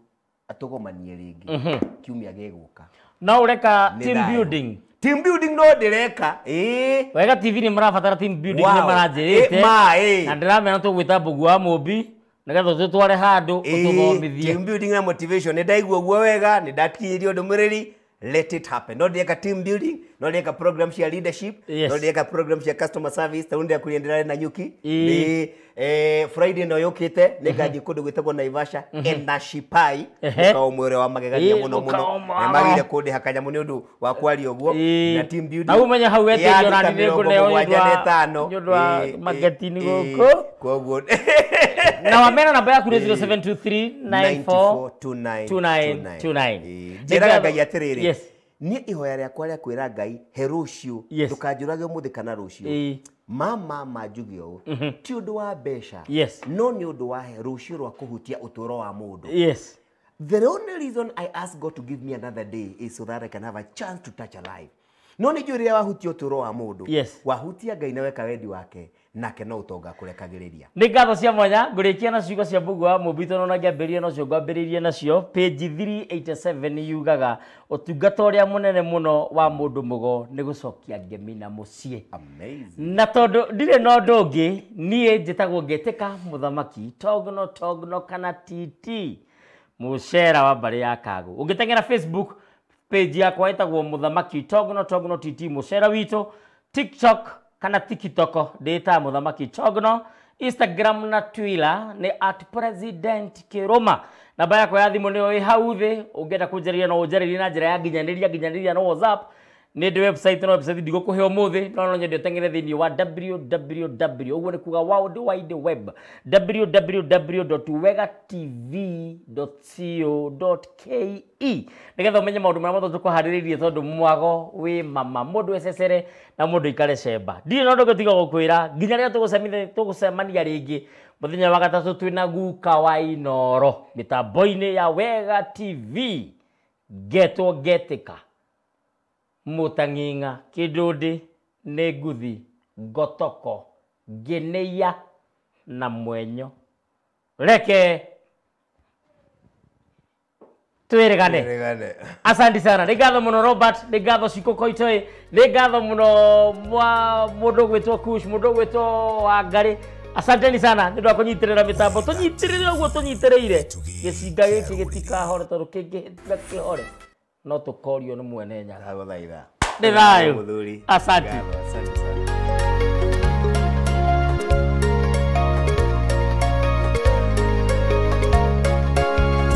atũgomanie rĩngĩ kiumia gĩgũka. No ũreka team building. Team building no ndĩreka. Wega TV nĩ marabatara team building, nĩ maranjĩrĩte. Na ndĩramera tũgwĩta Mbũgua wa Mũmbi nĩgetha tũtware handũ ũtũthomithie. Team building na motivation nĩ ndaigua ũguo wega, nĩ ndakinyĩrio ndũmĩrĩri. Let it happen. No ndĩreka team building, no ndĩreka program cia leadership, no ndĩreka program cia customer service, ta ndĩreka kũrĩa na nyuki. Nĩ Friday no yũkĩte nĩngathiĩ kũndũ gwĩtagwo Naivasha Enashipai, mũkawa ũmwe ũrĩa wa magegania mũno mũno. Nĩmagire kũndĩha kanyamũ nĩ ũndũ wa kwaria ũguo na team building. Na ũmenye hau wetĩrio na nĩ ngũneo nĩ ũndũ wa marketing gũkũ. Koguo na wamena namba yaku nĩ 0723 94 29 29. Njĩraga Ngai atĩrĩrĩ, niĩ ihoya rĩakwa rĩa kwĩra Ngai he rũciũ, ndũkanjũrage ũmũthĩ kana rũciũ. Mama manjuge ũũ, ti ũndũ wa mbeca, no nĩ ũndũ wa he rũciũ rwa kũhutia ũtũũro wa mũndũ. The only reason I ask God to give me another day is so that I can have a chance to touch a life. No nĩ njũĩ rĩrĩa wahutia ũtũũro wa mũndũ, wahutia Ngai na weka wendi wake, nake no ũtonga kũrekagĩrĩria. Nĩ ngatho cia mwanya ngũrĩkia na ciugo cia Mbũgua wa Mũmbi tondũ ona ngĩambĩrĩria nocio ngwambĩrĩirie nacio. Page 387 yugaga ũtungata ũrĩa mũnene mũno wa mũndũ mũgo nĩ gũcokia ngemi na mũciĩ. Na tondũ ndirĩ na ũndũ ũngĩ, niĩ njĩtagwo Ngetĩka Mũthamaki Togno Togno kana TT mũcera wa mbarĩ ya Kagũ. Ũngĩteng'era Facebook page yakwa ĩtagwo Mũthamaki Togno Togno TT mũcera witũ, TikTok kana TikTok ndĩtaga Mũthamaki Togno, Instagram na Twitter nĩ @president Kiruma. Namba yakwa ya thimũ nĩyo ĩ hau thĩ, ũngĩenda kũnjarĩria no ũnjarĩrie na njĩra ya nginyanĩria nginyanĩria na WhatsApp. Nĩ ndĩ website no website ndigũkũhe ũmũthĩ, no no nyende ũteng'ere thĩinĩ wa www, ũguo nĩ kuga World Wide Web, www.wegatv.co.ke, nĩgetha ũmenye maũndũ marĩa mothe tũkũharĩrĩirie, tondũ mwago wĩ mama, mũndũ ececere na mũndũ aikare cemba. Ndirĩ na ũndũ ũngĩ tiga gũkwĩra nginya rĩrĩa tũgũcemania rĩngĩ mũthenya wa gatatũ twĩna guka wa Inoro mĩtambo-inĩ ya Wega TV. Ngetwo Ngetĩka Mũtang'ing'a Kĩndũndĩ nĩ nguthi ngotoko ngĩnĩia na mwenyo. Reke twĩrĩgane. Asante sana. Nĩ ngatho mũno Robert, nĩ ngatho Shiko Koitoi, nĩ ngatho mũno mũndũ ũgwĩtwo Kush, mũndũ ũgwĩtwo Wangari. Asanteni sana nĩ ũndũ wa kũnyitĩrĩra mĩtambo. Tũnyitĩrĩre ũguo tũnyitĩrĩire. Gĩcinga gĩkĩ gĩtikahore tondũ kĩngĩhĩtũka kĩhore no tũkorio nĩ mwene Nyaga. Nĩ thayũ. Asante.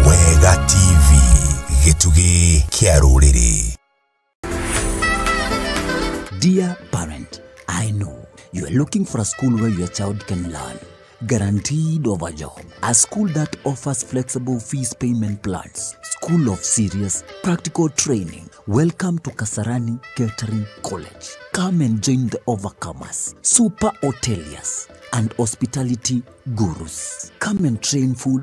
Wega TV, gĩtugĩ kĩa rũrĩrĩ. Dear parent, I know you are looking for a school where your child can learn, guaranteed of a job, a school that offers flexible fees payment plans, school of serious practical training. Welcome to Kasarani Catering College. Come and join the overcomers, super hoteliers and hospitality gurus. Come and train full